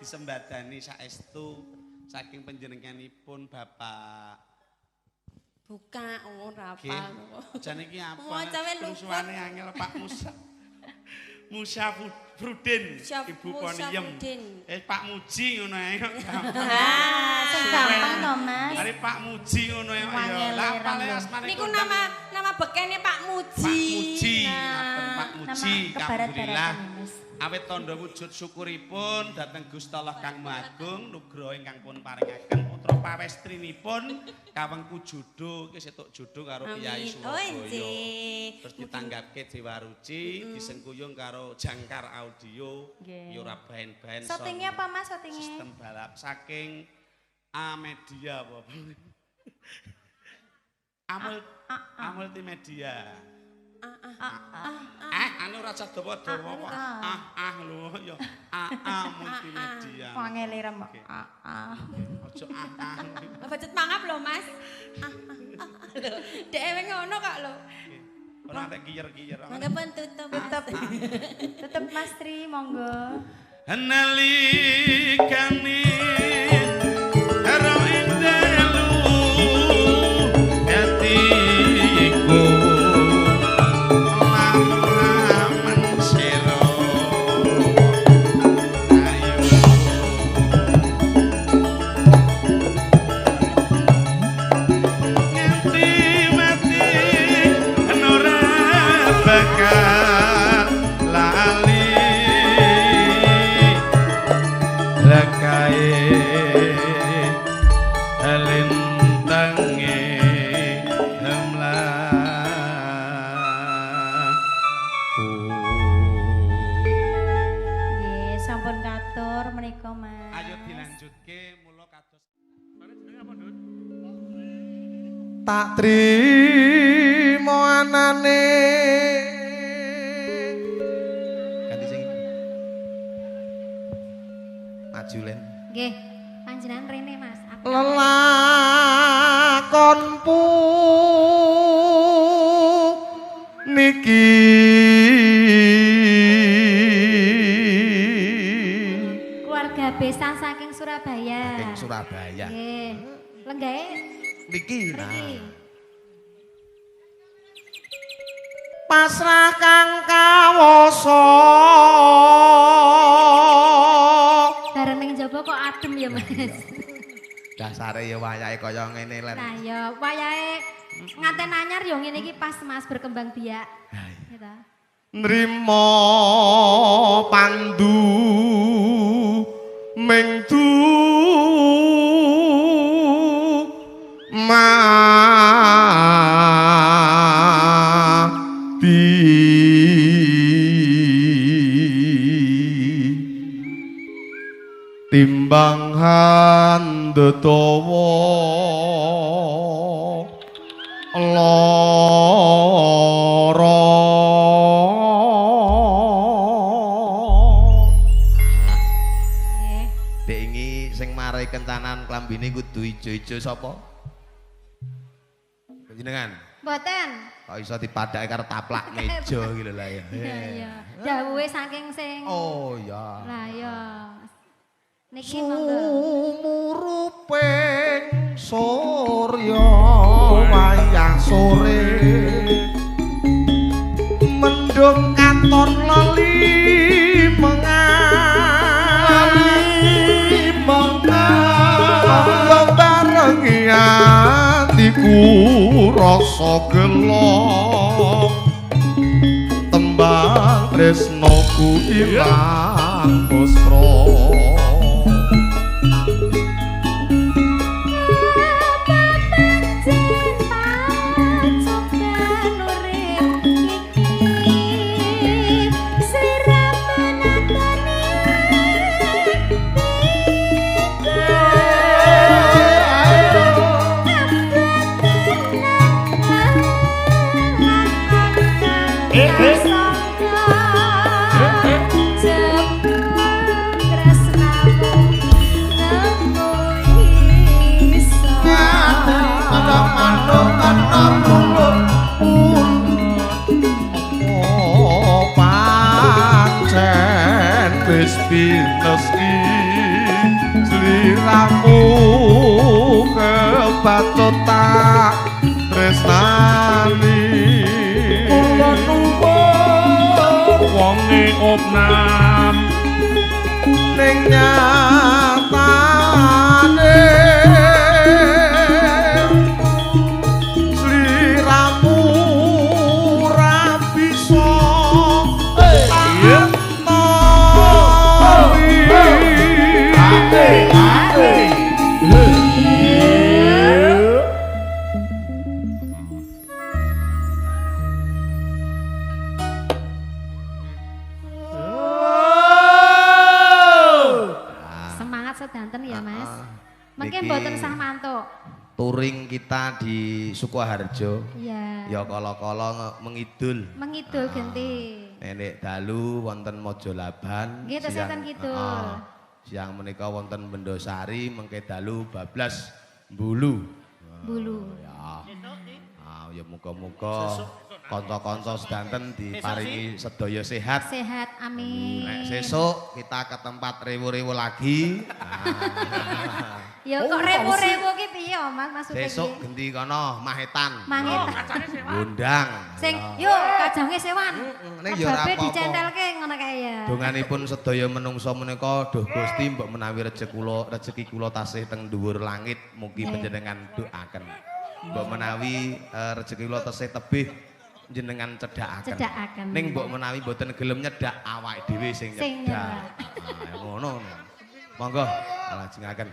disembadani saestu saking panjenenganipun Bapak. Buka ora apa. Jane iki apa? Rusuhane angel Pak Musa. Musa Frudin, Ibu Poniem. Pak Muji ngono ae kok. Ah, gampang to, Mas. Are Pak Muji ngono ae ya. Lah apale asmane. Niku nama bekene Pak Muji. Pak Muji, ngaten Pak Muji, alhamdulillah. Awit tandha wujud syukuripun dhateng Gusti Allah Kang Maha Agung nugraha ingkang pun paringaken putra pawestrinipun kawengku jodoh iki setuk jodoh karo Kyai Surabaya. Terus ditanggapke Dewa Ruci, disengkuyung karo Jangkar Audio, ya ora baen-baen. Syutingnya apa Mas syutingnya? Sistem balap saking A Media apa? A Multimedia. Anu ora dawa-dawa kok. Ah ah lho ya. AA Multimedia. Wangele rem. Ah ah. Aja ah ah. Bacut mangap lho, Mas. Lho, dhewe ngono kok lho. Ora tek kiyer-kiyer. Monggo pun tutup. Tutup. Tutup Mas Tri, monggo. Nalikane ro ing dalu atiku lamun sira ayo nganti mati ora bakal lali rakae lintange mlaku. Nggih, sampun katur menika, Mas. Ayo dilanjutke mula kados. Tak trimo anane. Ganti sing maju Len. Nggih, panjenengan rene Mas. Aku Lelakon puniki keluarga besan saking Surabaya. Saking Surabaya. Nggih. Lenggahe niki nah. Pasrah kang kawasa. Bareng ning jaba kok adem ya, Mas. Dasare ya wayahe kaya ngene Len. Nah ya wayahe nganten anyar ya ngene iki pas Mas berkembang biak. Gitu. Nrimo pandu ming du mati timbang handetawa lara. Dek ingi sing marai kencanan klambine kudu ijo-ijo sapa? Panjenengan? Mboten. Kok iso dipadhake karo taplak meja iki lho lah ya. Iya iya. Dawuhe saking sing. Oh iya. Lah iya. Niki monggo. Sumuruping surya wayah sore mendung katon lali mengali mengali barengi atiku rasa gelo tembang tresnoku ilang pusra. Pineski sliramu kebacut tak tresnani kula nuwun wonge opnam ning nyatane sliramu ora bisa. Semangat sedanten ya Mas. Mungkin mboten sah mantuk. Touring kita di Sukoharjo. Iya. Ya kala-kala mengidul. Mengidul genti. Nenek dalu wonten Mojolaban. Nggih, tesih wonten kidul. Heeh. Siang menika wonten Bendosari, mengke dalu bablas Bulu. Bulu. Ya. Ah, ya muga-muga kanca-kanca sedanten diparingi sedaya sehat. Sehat, amin. Nek sesuk kita ke tempat rewo-rewo lagi. Ah. Ya kok rewo-rewo ki piye, Mas maksudnya? Sesuk genti kono Mahetan. Mahetan. Ngundang. Sing yo kajange sewan. Ning ya ora Kebabe apa-apa. dicentelke ngono kae ya. Donganipun sedaya menungsa menika duh Gusti mbok menawi rejeki kula rejeki kula tasih teng dhuwur langit mugi panjenengan doaken. Mbok menawi rejeki kula tasih tebih jenengan cedhakaken. Cedhakaken. Ning mbok menawi mboten gelem nyedak awake dhewe sing Sing nyedak. Ah, ngono. Monggo lajengaken.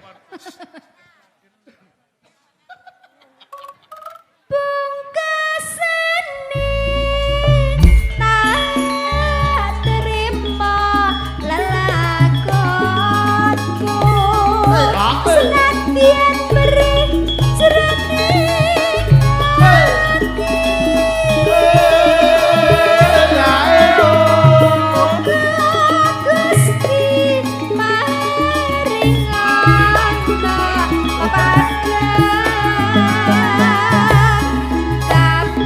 Bungkusane tak terima lelakonku. Senadyan perih jroning ati. Muga Gusti maringana pepadang kabeh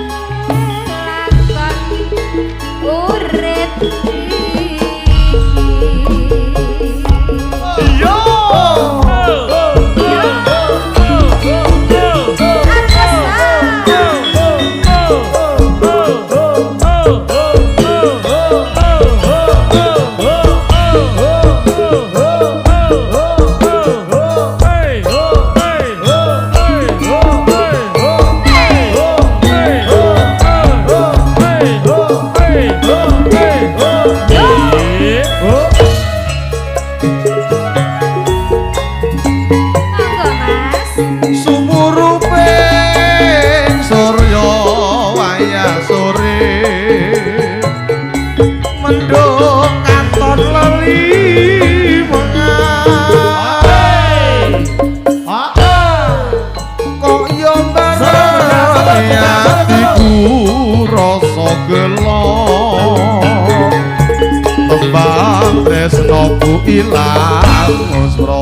urip iki. Monggo Mas. Sumurupe surya wayah sore mendung katon leli mengan kok yo bareng atiku rasa gelo tembang tresnoku ilang musra.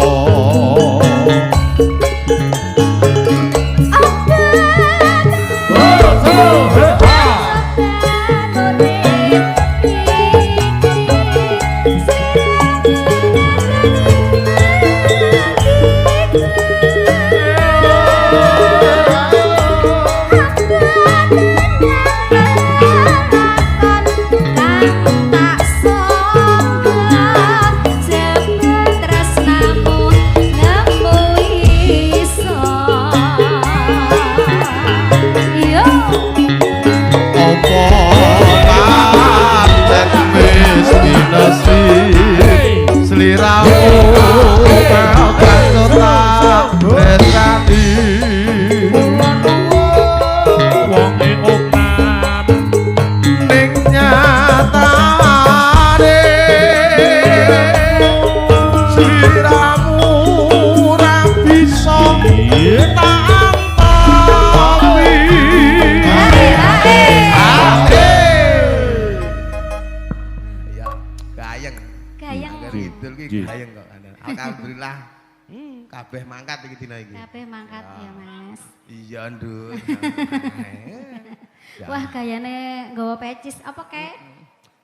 Apa pancen wis dinasti sliramu kang tak tresnani Wonge opnam ning nyatane sliramu ora bisa tak antopi. Ya, gayeng. Gayeng. Kidul ki gayeng kok. Alhamdulillah. Kabeh mangkat iki dina iki. Kabeh mangkat ya Mas. Iya, Nduk. Wah, gayane nggawa pecis apa kae?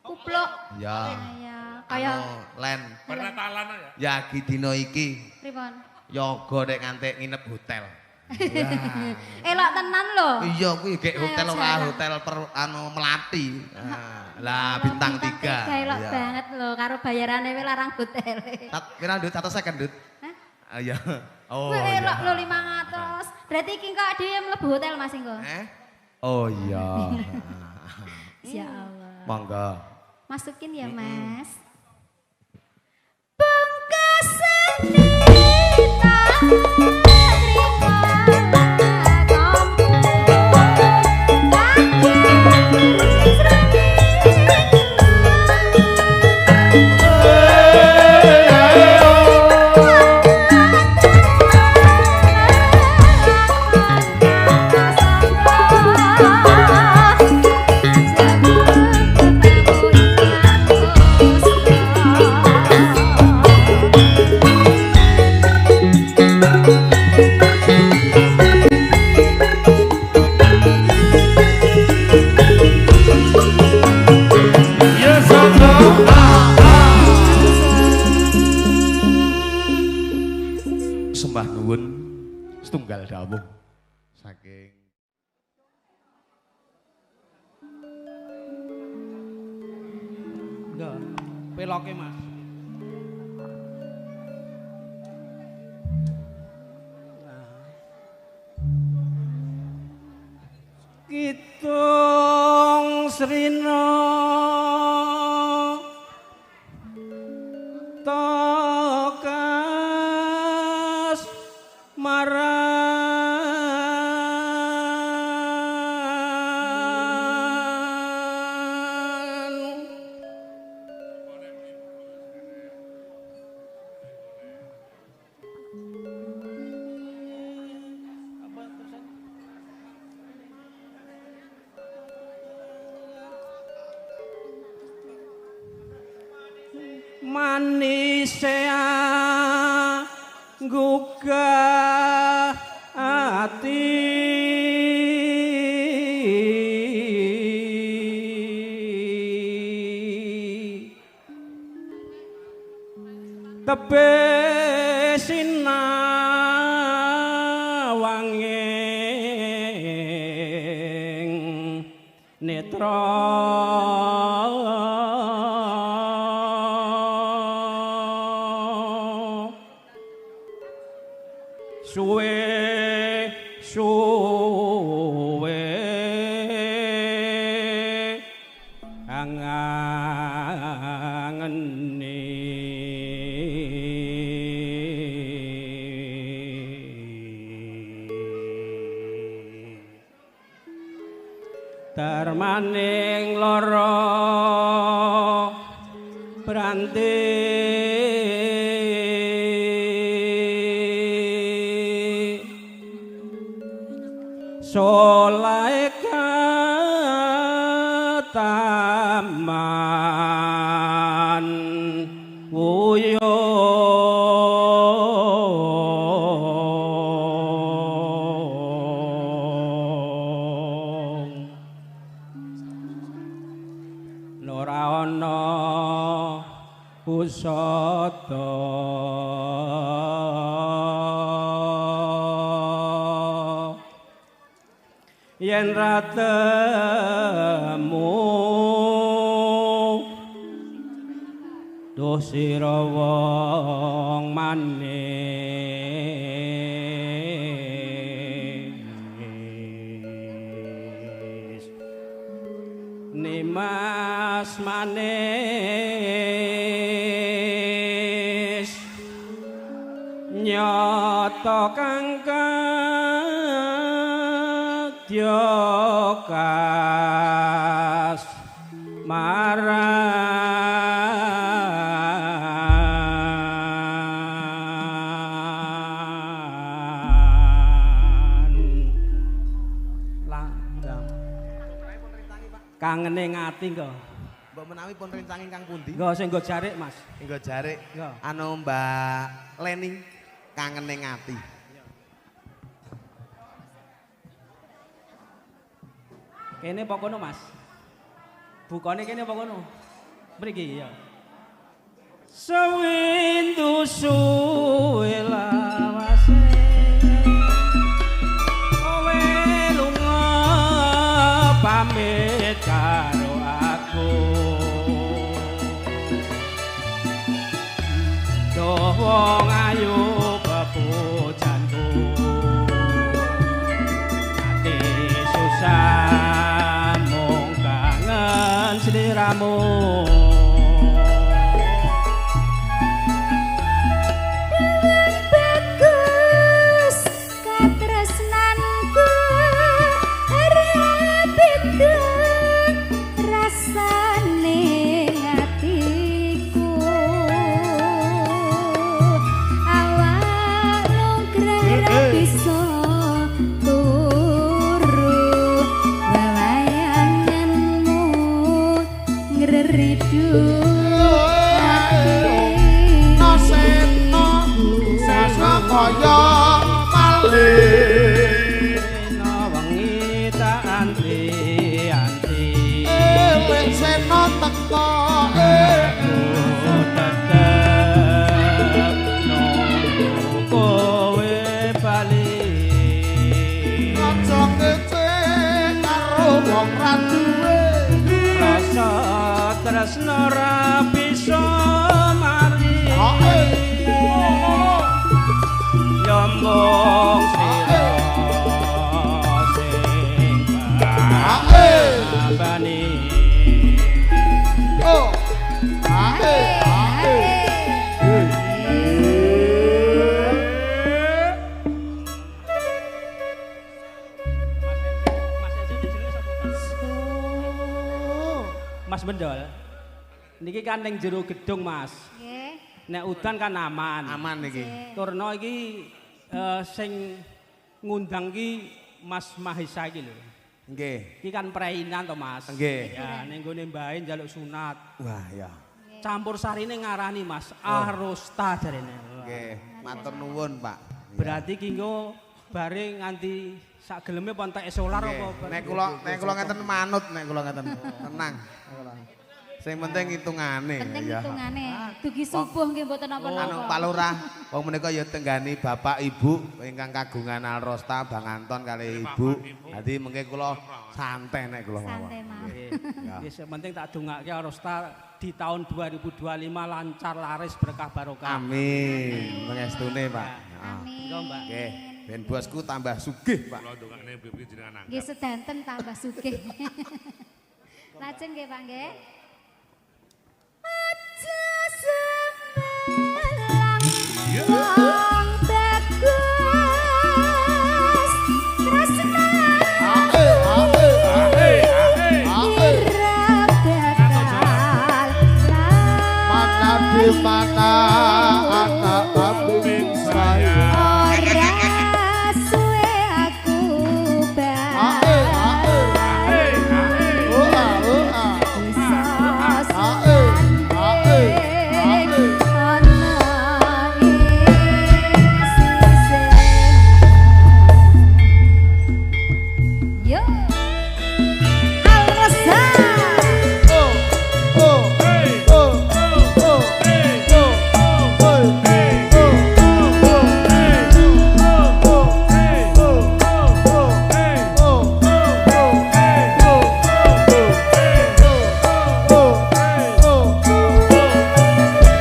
Kupluk. Ya. Iya, kaya Anu, len. Pernatalan ya. Ya ki dina iki pripun? yoga nek ngantek nginep hotel. Elok tenan lho. Iya kuwi gek hotel Ayo, ora jalan. hotel per anu Melati. Ah, lah bintang 3. Elok banget lho karo bayarane wae larang hotel. Pira Ndut? 150 Ndut? Hah? Ah iya. Oh. Kuwi iya. elok lho 500. Berarti iki kok dhewe mlebu hotel Mas engko. Eh? Oh iya. Ya Allah. Monggo. Masukin ya Mas. Bungkusane tak terima lakonku. Kakek Sembah nuwun setunggal dawuh saking Enggak, peloke Mas. Kidung Srina tokas maran manisea gugah ati tebe sinawanging netra suwe suwe angangeni darmaning lara branti solahe kataman wuyung ora ana usada yen ra temu duh sira wong manis nimas manis nyata kang dyokas maran langgang kangene ngati kok. Mbok menawi pun rencang ingkang pundi? Nggo sing nggo jarik Mas. Nggo jarik. Anu Mbak Leni kangene ngati. Kene apa kono Mas? Bukane kene apa kono? Mriki ya. Sewindu suwe lawase kowe lunga pamit karo aku. Duh wong ayu pepujanku ati susah mung kangen sliramu. Bagus katresnanku ora beda rasane atiku awak longgrah ra bisa turu wawayanganmu ngreridu ati. Kaya bali. Dina wengi tak anti-anti. Eling seno teko aku tetep nunggu kowe bali. Aja kece karo wong ra duwe. Rasa tresno ra bisa mari. Ya mung sira sing babani. Oh. Ae, ae. Mas Bendol, niki kan ning jero gedung, Mas. Nggih. Nek udan kan aman. Aman niki. Turno iki sing ngundang ki Mas Mahesa iki lho. Nggih. Iki kan preinan to, Mas. Nggih. Ya ning gone mbahe njaluk sunat. Wah, ya. Campur sarine ngarani, Mas. Arosta jarene. Nggih, matur nuwun, Pak. Berarti ki engko bare nganti sak geleme apa entek solar apa? Nek kula ngeten manut, nek kula ngeten. Tenang. Sing penting hitungane. Penting hitungane. Dugi subuh nggih mboten napa-napa. Anu Pak Lurah, wong menika ya tenggani bapak ibu ingkang kagungan Alrosta Bang Anton kalih ibu. Dadi mengke kula santai nek kula mawon. Santai mawon. Nggih, sing penting tak dongake Alrosta di tahun 2025 lancar laris berkah barokah. Amin. Pengestune, Pak. Amin. Mbak. Nggih, ben bosku tambah sugih, Pak. Kula ndongakne pipi jenengan Nggih sedanten tambah sugih. Lajeng nggih, Pak nggih. Aja semelang wong bagus tresna ira bakal Mana di mana anak tabung saya. Ora suwe aku bali. Yo. Alresa. Oh, oh, oh, oh, oh, oh,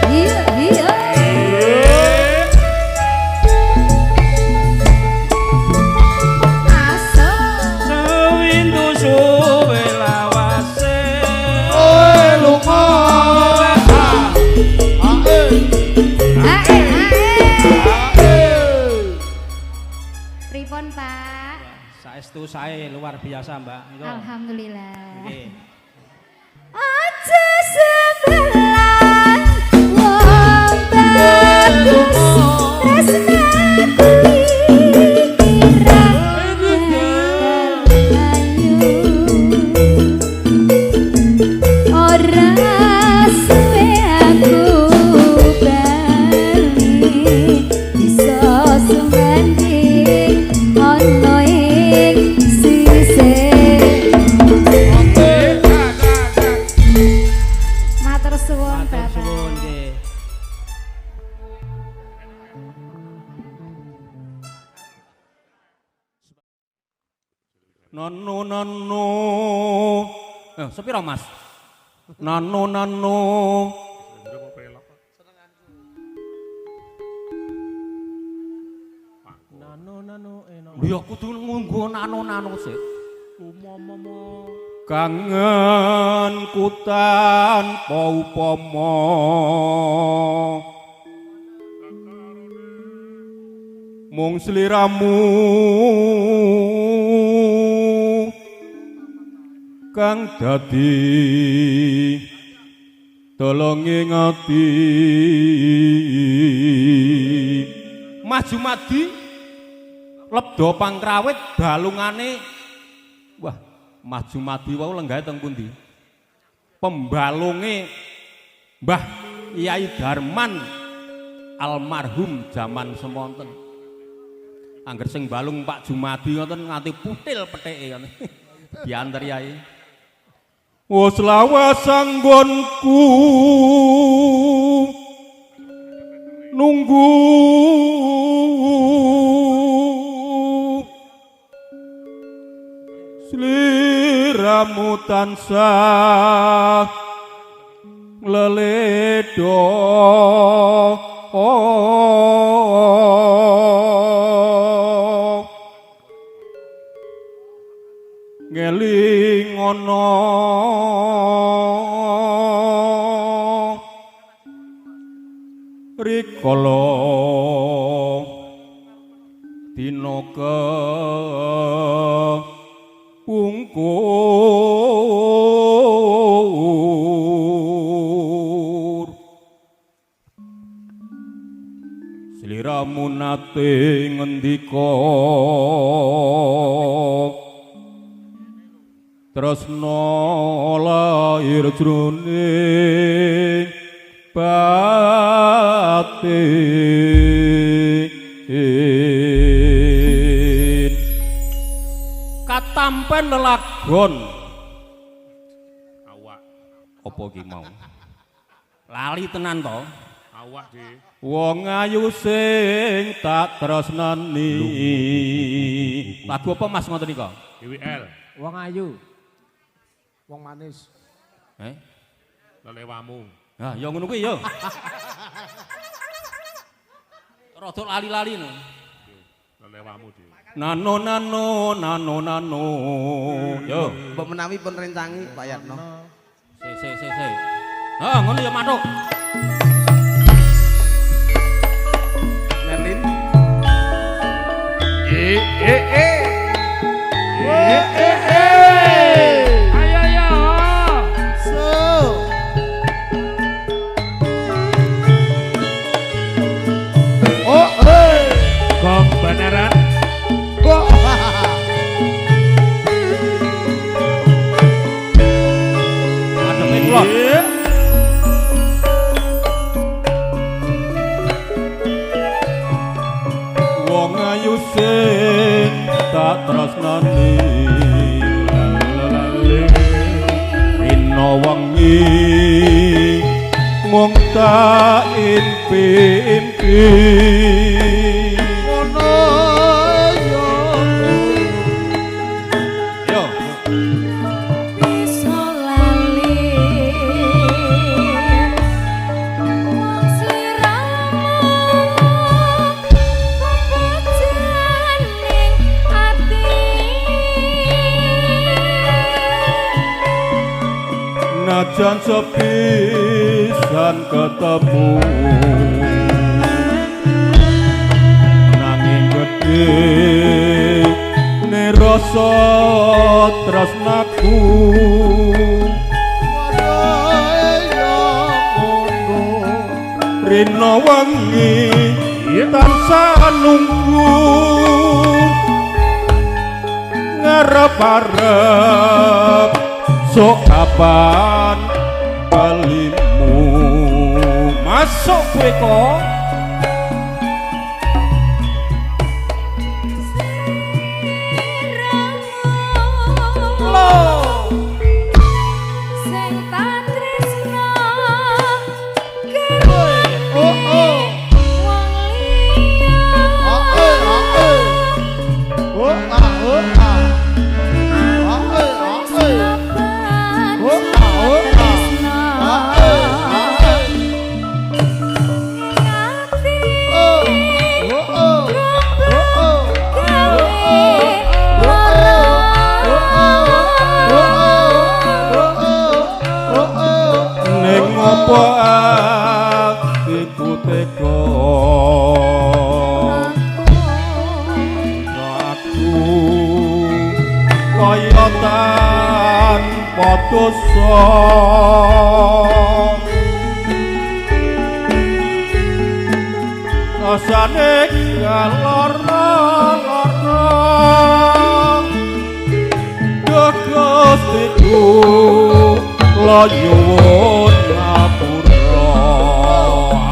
Iya, iya. Masuk. Sewindu suwe lawase. Oe lunga. Ae, ae. Pripun, Pak? Saestu sae luar biasa, Mbak. Engko. Alhamdulillah. Nggih. Aja sebelah wong bagus tresnaku iki ra ayu. Ora suwe aku bali bisa sumanding ana ing sisih. Matur suwun Matur Bapak. suwun nggih. Nano nano. Sepiro Mas? Nano nano. Nano nano eno. Lho ya kudu nganggo nano nano sik. Umomomo. Kangen ku tanpa upama. Mung sliramu kang dadi tolonge ati. Maju madi lebda pangrawit balungane. Wah, maju madi wau lenggahe teng pundi? Pembalunge Mbah Yai Darman almarhum jaman semonten. Angger sing balung Pak Jumadi ngoten nganti putil pethike ngoten. Diantar yai. Wis lawas anggonku nunggu sliramu tansah leledo ngeling ana rikala dina kepungkur sliramu nate ngendika tresna lair jroning batin katampen lelagon awak apa iki mau lali tenan to awak di wong ayu sing tak tresnani lagu apa Mas ngoten nika GWL wong ayu wong manis lelewamu. Nah, ya ngono kuwi ya. Rada lali-lali no. Lelewamu dhewe. Nano nano nano nano. Yo, mbok menawi pun rencangi Pak Yatno. Se se se se. Ha, ngono ya mantuk. Merlin. E e e. E e e. Ayo ayo. So. Oh, eh. Gong beneran. Kok. Adepe kulon. Wong ayu sing tak tresnani rina wengi mung tak impi-impi ngono yo yo bisa lali wong sliramu pepejaning ati najan sepisan ketemu nanging gedhe ne rasa tresnaku rina wengi tansah nunggu ngarep-arep sok kapan balimu masuk kowe kok sing tak tresno Oh oh. wong liya Oh eh oh eh. Oh ah oh ah. Oh eh oh eh. Oh ah oh ah. Ah eh ah eh. Oh oh oh. Oh oh. Ning opo atiku tega aku kaya tanpa dosa rasane lara-lara Duh Gustiku kula nyuwun ngapura.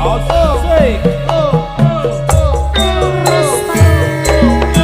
Asik. Terus tak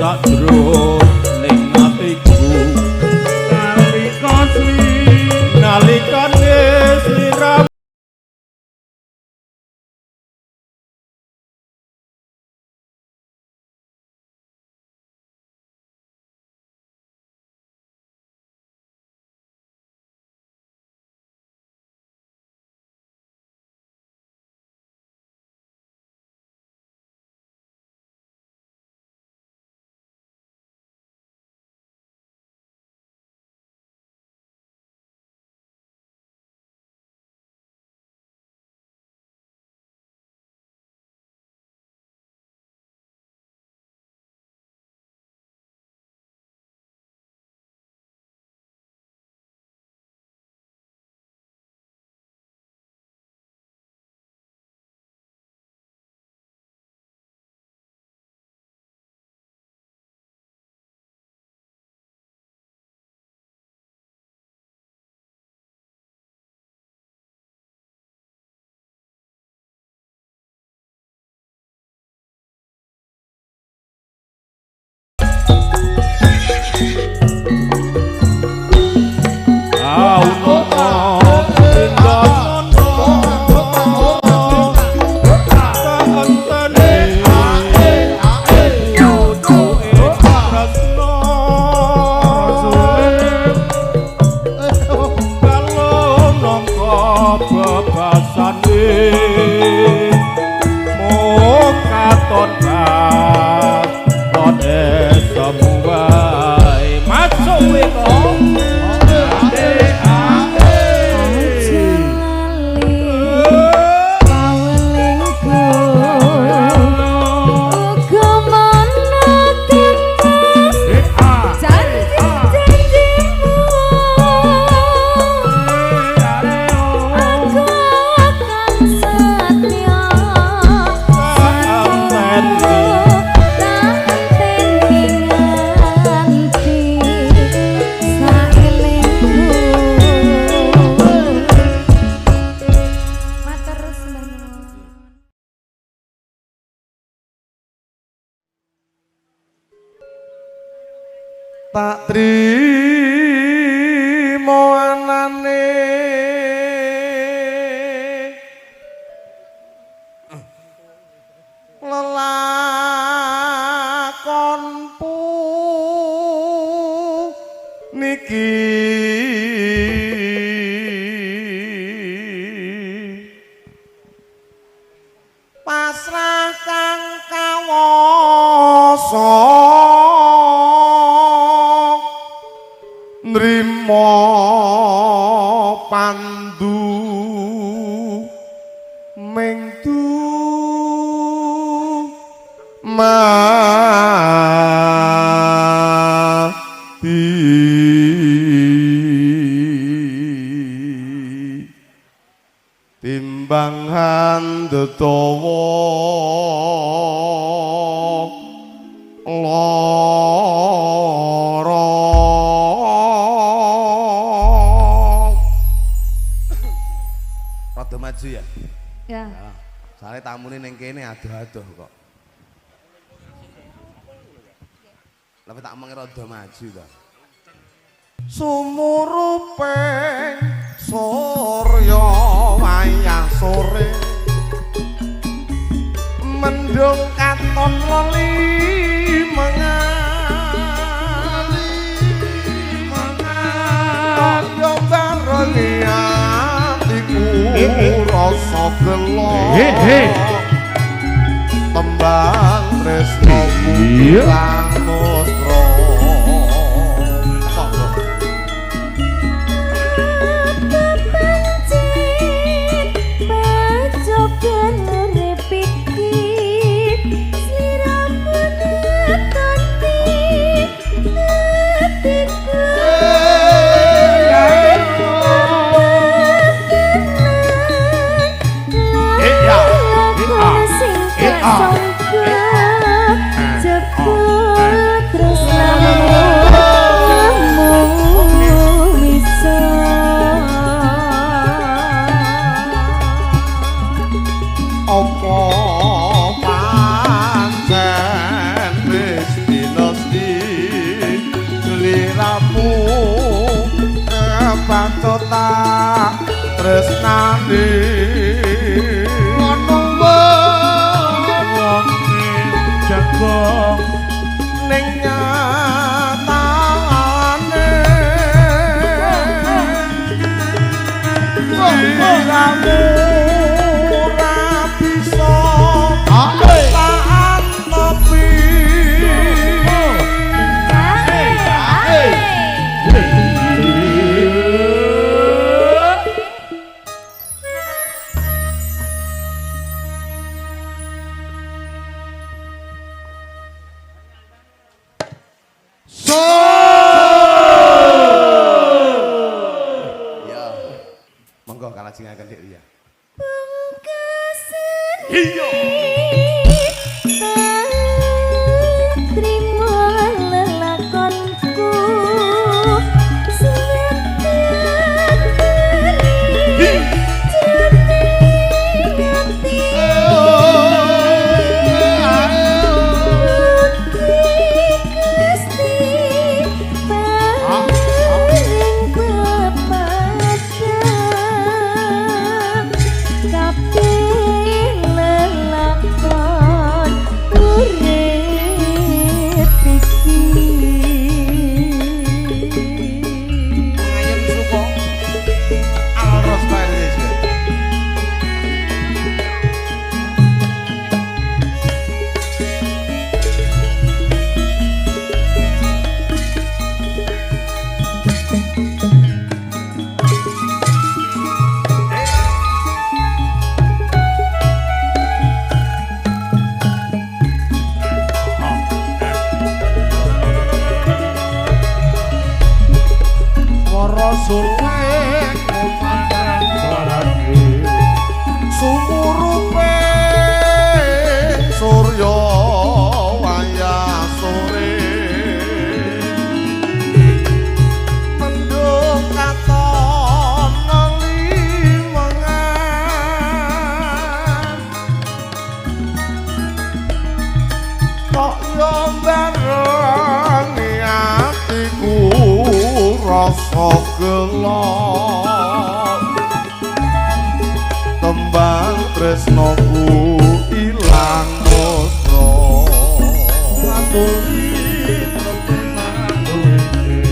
Sakjroning atiku nalika nalikane sliramu Tak trimo anane lelakon puniki pasrah kang kawasa nrimo pandu mengtu mati timbang handetawa lara. Rada maju ya? Ya. Soale tamune ning kene adoh-adoh kok. Lah tak omong rada maju to. Sumuruping surya wayah sore mendung katon loli mengan mengan yo barengi atiku rasa gelo tembang tresnoku ilang musra. Jebul Kebacut tak tresnani Ngono wong jagong ning nyatane sliramu ora bisa tak antepi. Ya. Monggo kalajengaken Dik Ria. Iya. Trimo lelakonku Ayem Suko Al Rosta Indonesia. Swara suling kumandang suarane Sumurupe surya wayah sore mendung katon ngelimengan kok yo barengi atiku rasa gelo tembang tresnoku ilang musna. Ngaturi temenan duwene.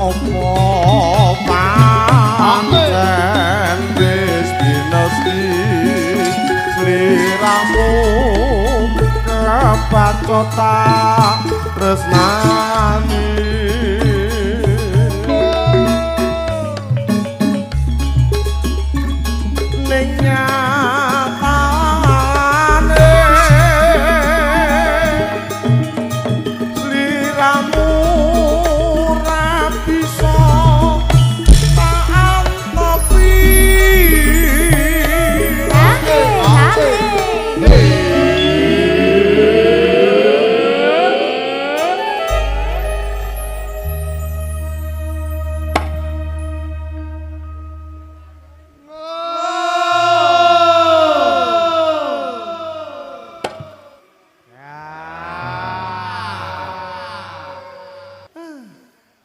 Apa pancen wis dinesti sliramu kebacut tak tresnani. Ning nyatane sliramu ora bisa tak antepi.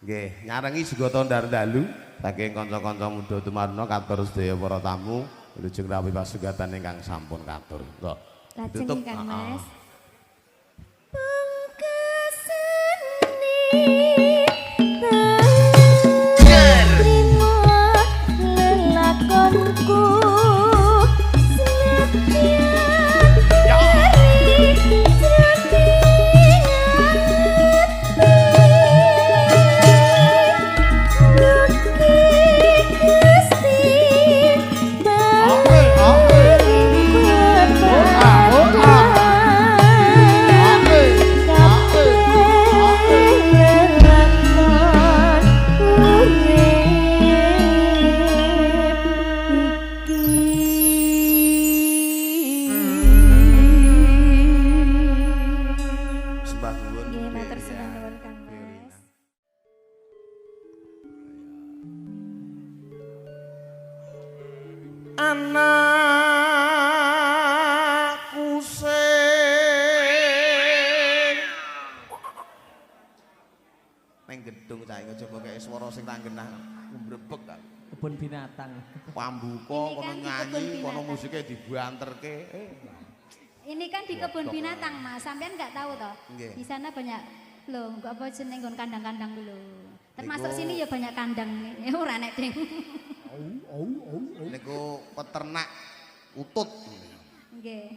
Nggih, nyarengi juga tondar dalu saking kanca-kanca muda Tumarna katur sedaya para tamu wilujeng rawuh pasugatan ingkang sampun katur. Kok Lajeng ditutup. Kang Mas. Lelakonku senadyan. Anakku sing ning gedung cah iki coba kaya swara sing tak genah mbrebek ta. Kebun binatang. Pambuka kono nyanyi, kono musike dibanterke. Ini kan di kebun binatang, Mas. Sampean nggak tahu toh? Di sana banyak loh, enggak apa jeneng nggon kandang-kandang lho. Termasuk sini ya banyak kandang. Ora nek ding. Niku peternak utut. Nggih.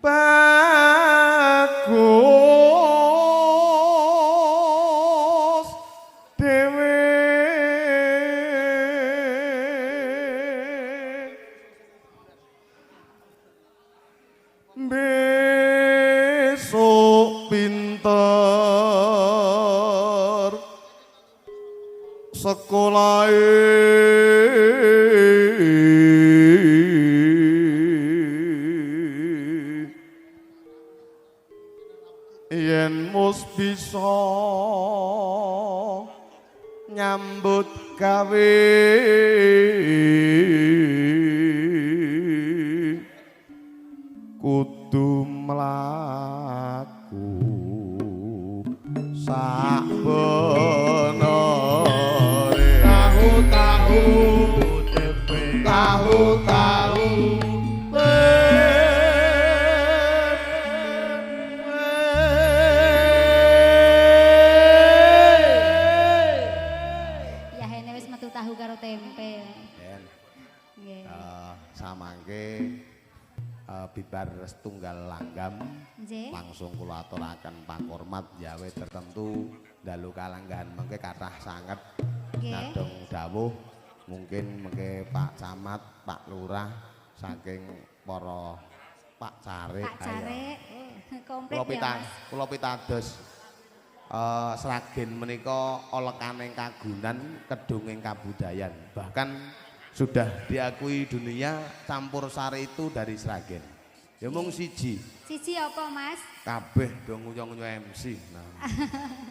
Bagus dhewe besok pinter sekolahe yen mus bisa nyambut gawe kudu mlaku sak benere. Tahu-tahu tempe, tahu-tahu ya hene wis metu tahu karo tempe. Nggih. Samangke bibar setunggal langgam langsung kula aturaken pakormat yawe tertentu dalu kalanggahan mengke kathah sanget nadong dawuh mungkin mengke Pak Camat, Pak Lurah saking para Pak Carik. Pak Carik komplit ya Mas. Kula pitados Sragen menika olekaning kagunan kedunging kabudayan, bahkan sudah diakui dunia campur sari itu dari Sragen. Ya mung siji. Siji apa, Mas? Kabeh do nguyu-nguyu MC. Nah.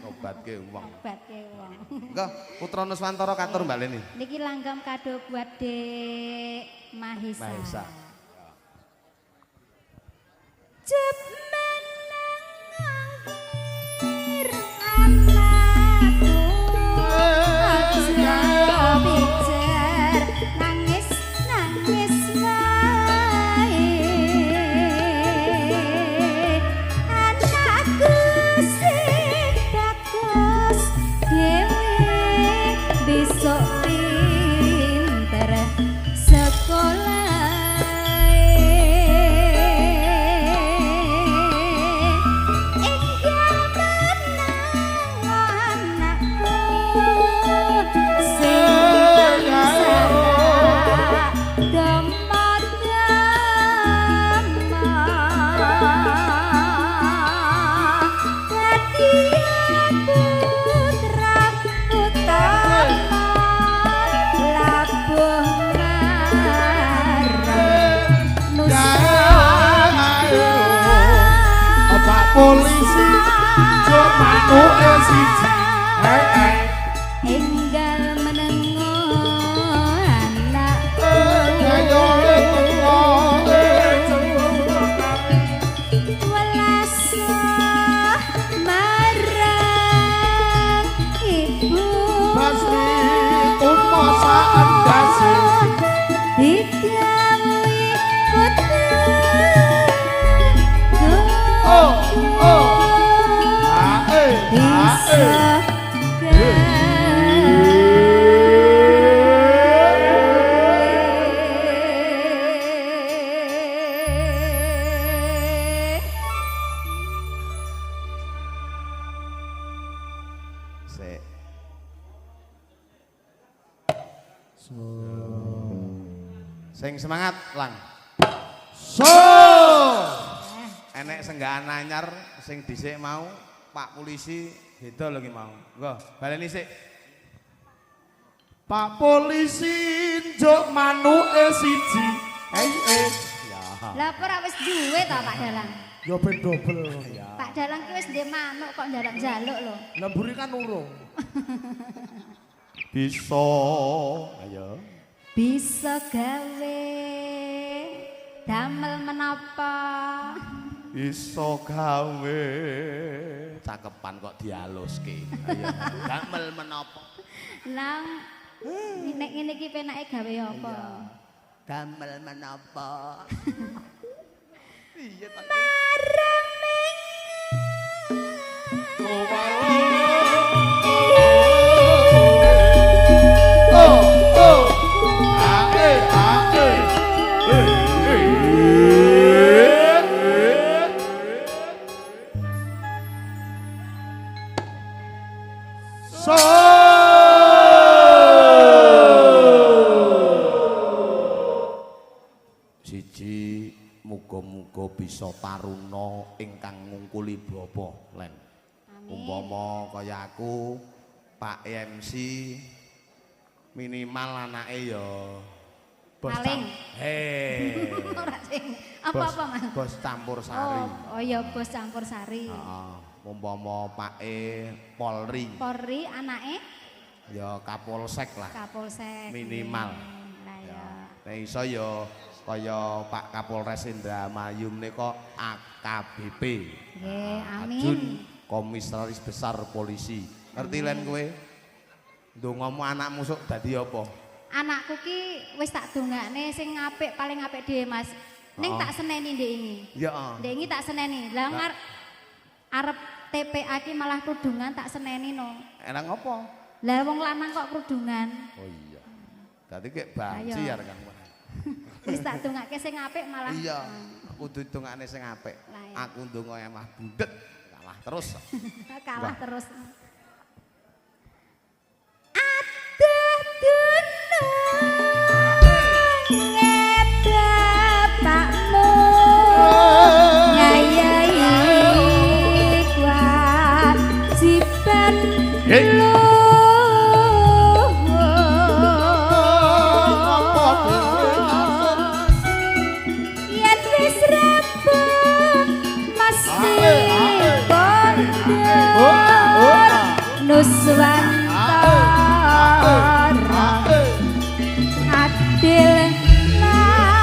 Obatke wong. Obatke wong. Engko Putra Nuswantara katur Mbak Leni. Niki langgam kado buat Dek Mahesa. Mahesa. Jep meneng angkir anakku aja pijer nangis nangis wae anakku sing bagus dhewe besok pinter sekolah. Polisi cuma manuke siji. Enggal menengo anakku welas marang ibu Basri tumosa endase didhawuhi kudu. Oh, oh. Ah, Sik. Sing semangat, Lang. So. Enek senggahan anyar sing dhisik mau Pak Polisi beda lho ki mau. Nggo, baleni sik. Pak Polisi njuk manuke siji. Ya. Lah apa ora wis duwe ta Pak Dalang? Ya ben dobel. Pak Dalang ki wis ndek manuk kok njaluk-njaluk lho. Lah mburi kan urung. Bisa. Ayo. Bisa gawe Damel menapa? Iso gawe. Cakepan kok dialuske. Ayo. Damel menapa? Lah nek ngene iki penake gawe apa? Damel menapa? Iya ta. Mareming Oh, oh. A E A E. So. Siji muga-muga bisa taruna ingkang ngungkuli bapa, Len. Umpama kaya aku Pak MC minimal anake ya bos Maling. Hei. Ora sing apa-apa, Mas. Bos campur sari. Oh, oh ya bos campur sari. Heeh. Umpama Pak E Polri. Polri anake ya Kapolsek lah. Kapolsek. Minimal. Lah ya. Nek iso ya kaya Pak Kapolres Indramayu menika AKBP. Nggih, amin. Ajun Komisaris Besar Polisi. Ngerti Len kowe? Ndongamu anakmu sok dadi apa? Anakku ki wis tak dongakne sing apik paling apik dhewe, Mas. Ning tak seneni ndek ingi. Ya. Ndek ingi tak seneni. Lah arep TPA ki malah kerudungan tak seneni no. Enak ngopo? Lah wong lanang kok kerudungan. Oh iya. Dadi kek banci ya Kang. Wis tak dongake sing apik malah. Iya, kudu dongakne sing apik. Aku ndonga emah bundet, kalah terus. Kalah terus. Aduh dununge bapakmu ngayahi kewajiban luhur. Yen wis rampung mesti kondur nuswantara adil makmur.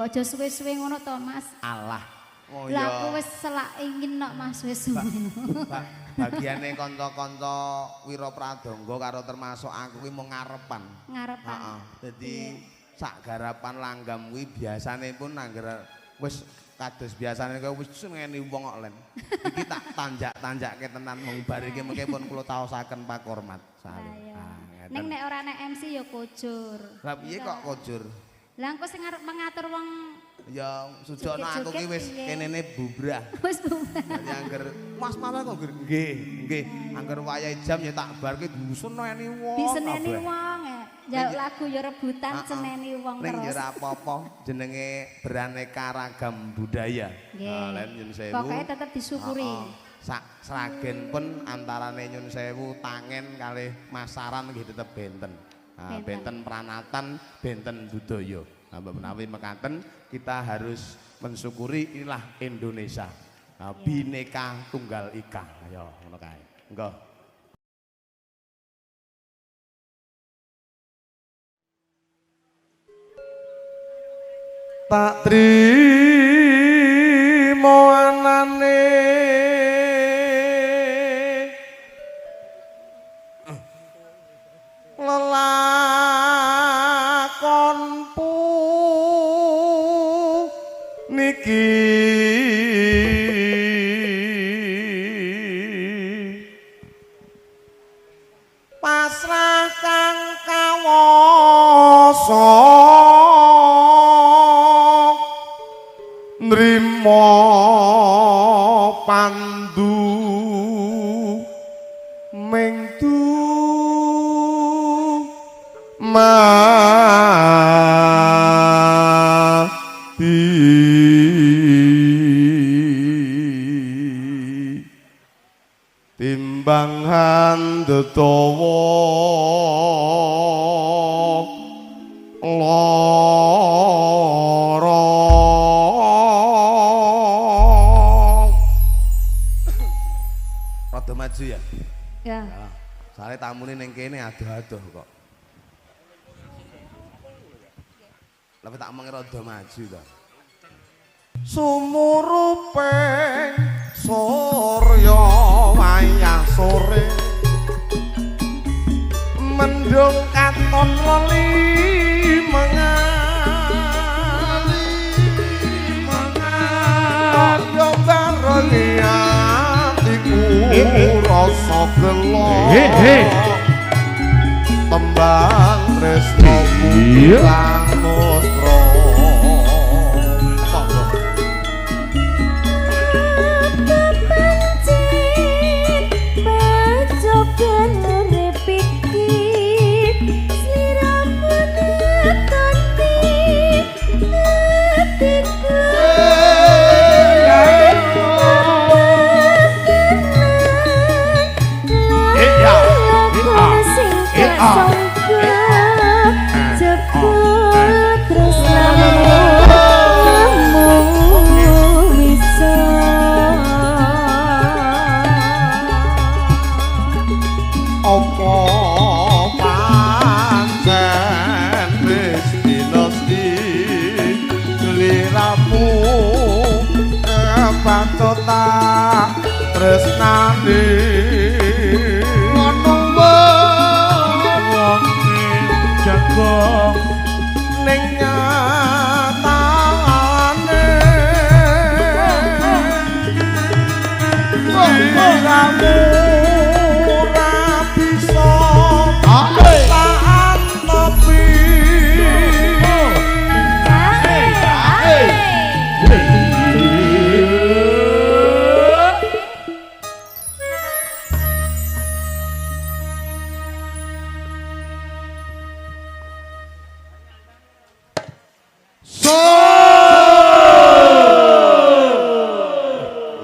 Mbok aja suwe-suwe ngono to, Mas. Alah. Oh Lah iya. aku wis selak ingin nok Mas wis suwe. Bagiane kanca-kanca Wira Pradangga karo termasuk aku kuwi mung ngarepan. Ngarepan. Heeh. Dadi sak garapan langgam kuwi biasane pun angger wis kados biasane kaya wis senengeni wong kok len. Iki tak tanjak-tanjakke tenan wong bar iki mengke pun kula taosaken Pak Hormat. Lah iya. Ning nek ora nek MC ya kojur. Lah piye kok kojur? Lah engko sing arep mengatur wong Ya sujono aku ki wis Joget-joget piye? kenene bubrah. Wis bubrah. Dadi angger Mas malah kok ngger nggih, nggih. Angger wayahe jam ya tak barke diseneni wong. Diseneni kabeh. wong ya. Njaluk lagu ya rebutan seneni wong Ning ya terus. ora apa-apa, jenenge beraneka ragam budaya. Nggih. Nah, len nyun sewu. Pokoke tetep disyukuri. Heeh. Sak Sragen pun antarane nyun sewu tangen kalih masaran nggih tetep benten. Nah, Benten. benten pranatan, benten budaya. Nah, mbok menawi mekaten kita harus mensyukuri inilah Indonesia. Nah, Bhinneka Tunggal Ika. Ayo ngono kae. Engko. Tak trimo anane lelakonku niki pasrah kang kawasa nrimo pandu mengtu mati timbang handetawa lara. Rada maju ya. Ya. Soale tamune ning kene adoh-adoh kok. Lah tak omong rada maju to. Sumuruping surya wayah sore mendung katon loli mengali mengali yo barengi atiku rasa gelo tembang tresnoku ilang musra. Apa pancen wis dinasti sliramu kepacut tak tresnani ngono wong jago ning nyatane sliramu ora bisa tak tepi.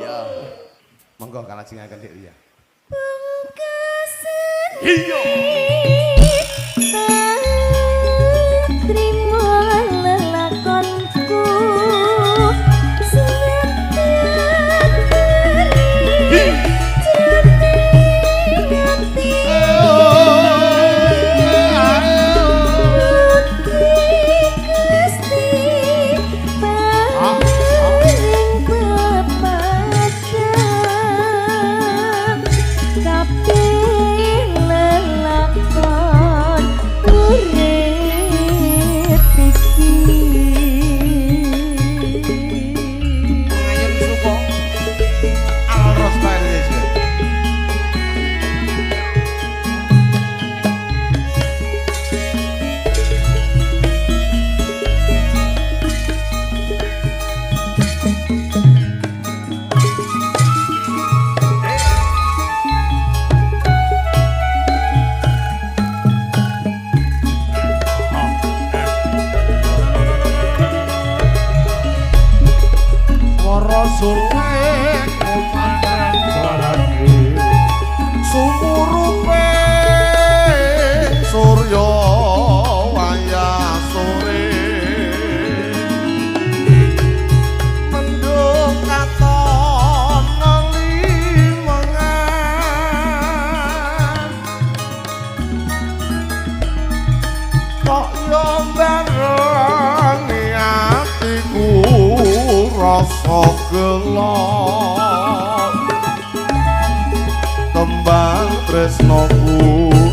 Ya. Monggo kalajengaken Dik Ria. Iya. Trimo lelakonku Suling kumandang suarane sumurupe surya wayah sore mendung katon limengan kok yo barengi atiku rasa gelo tembang tresnoku.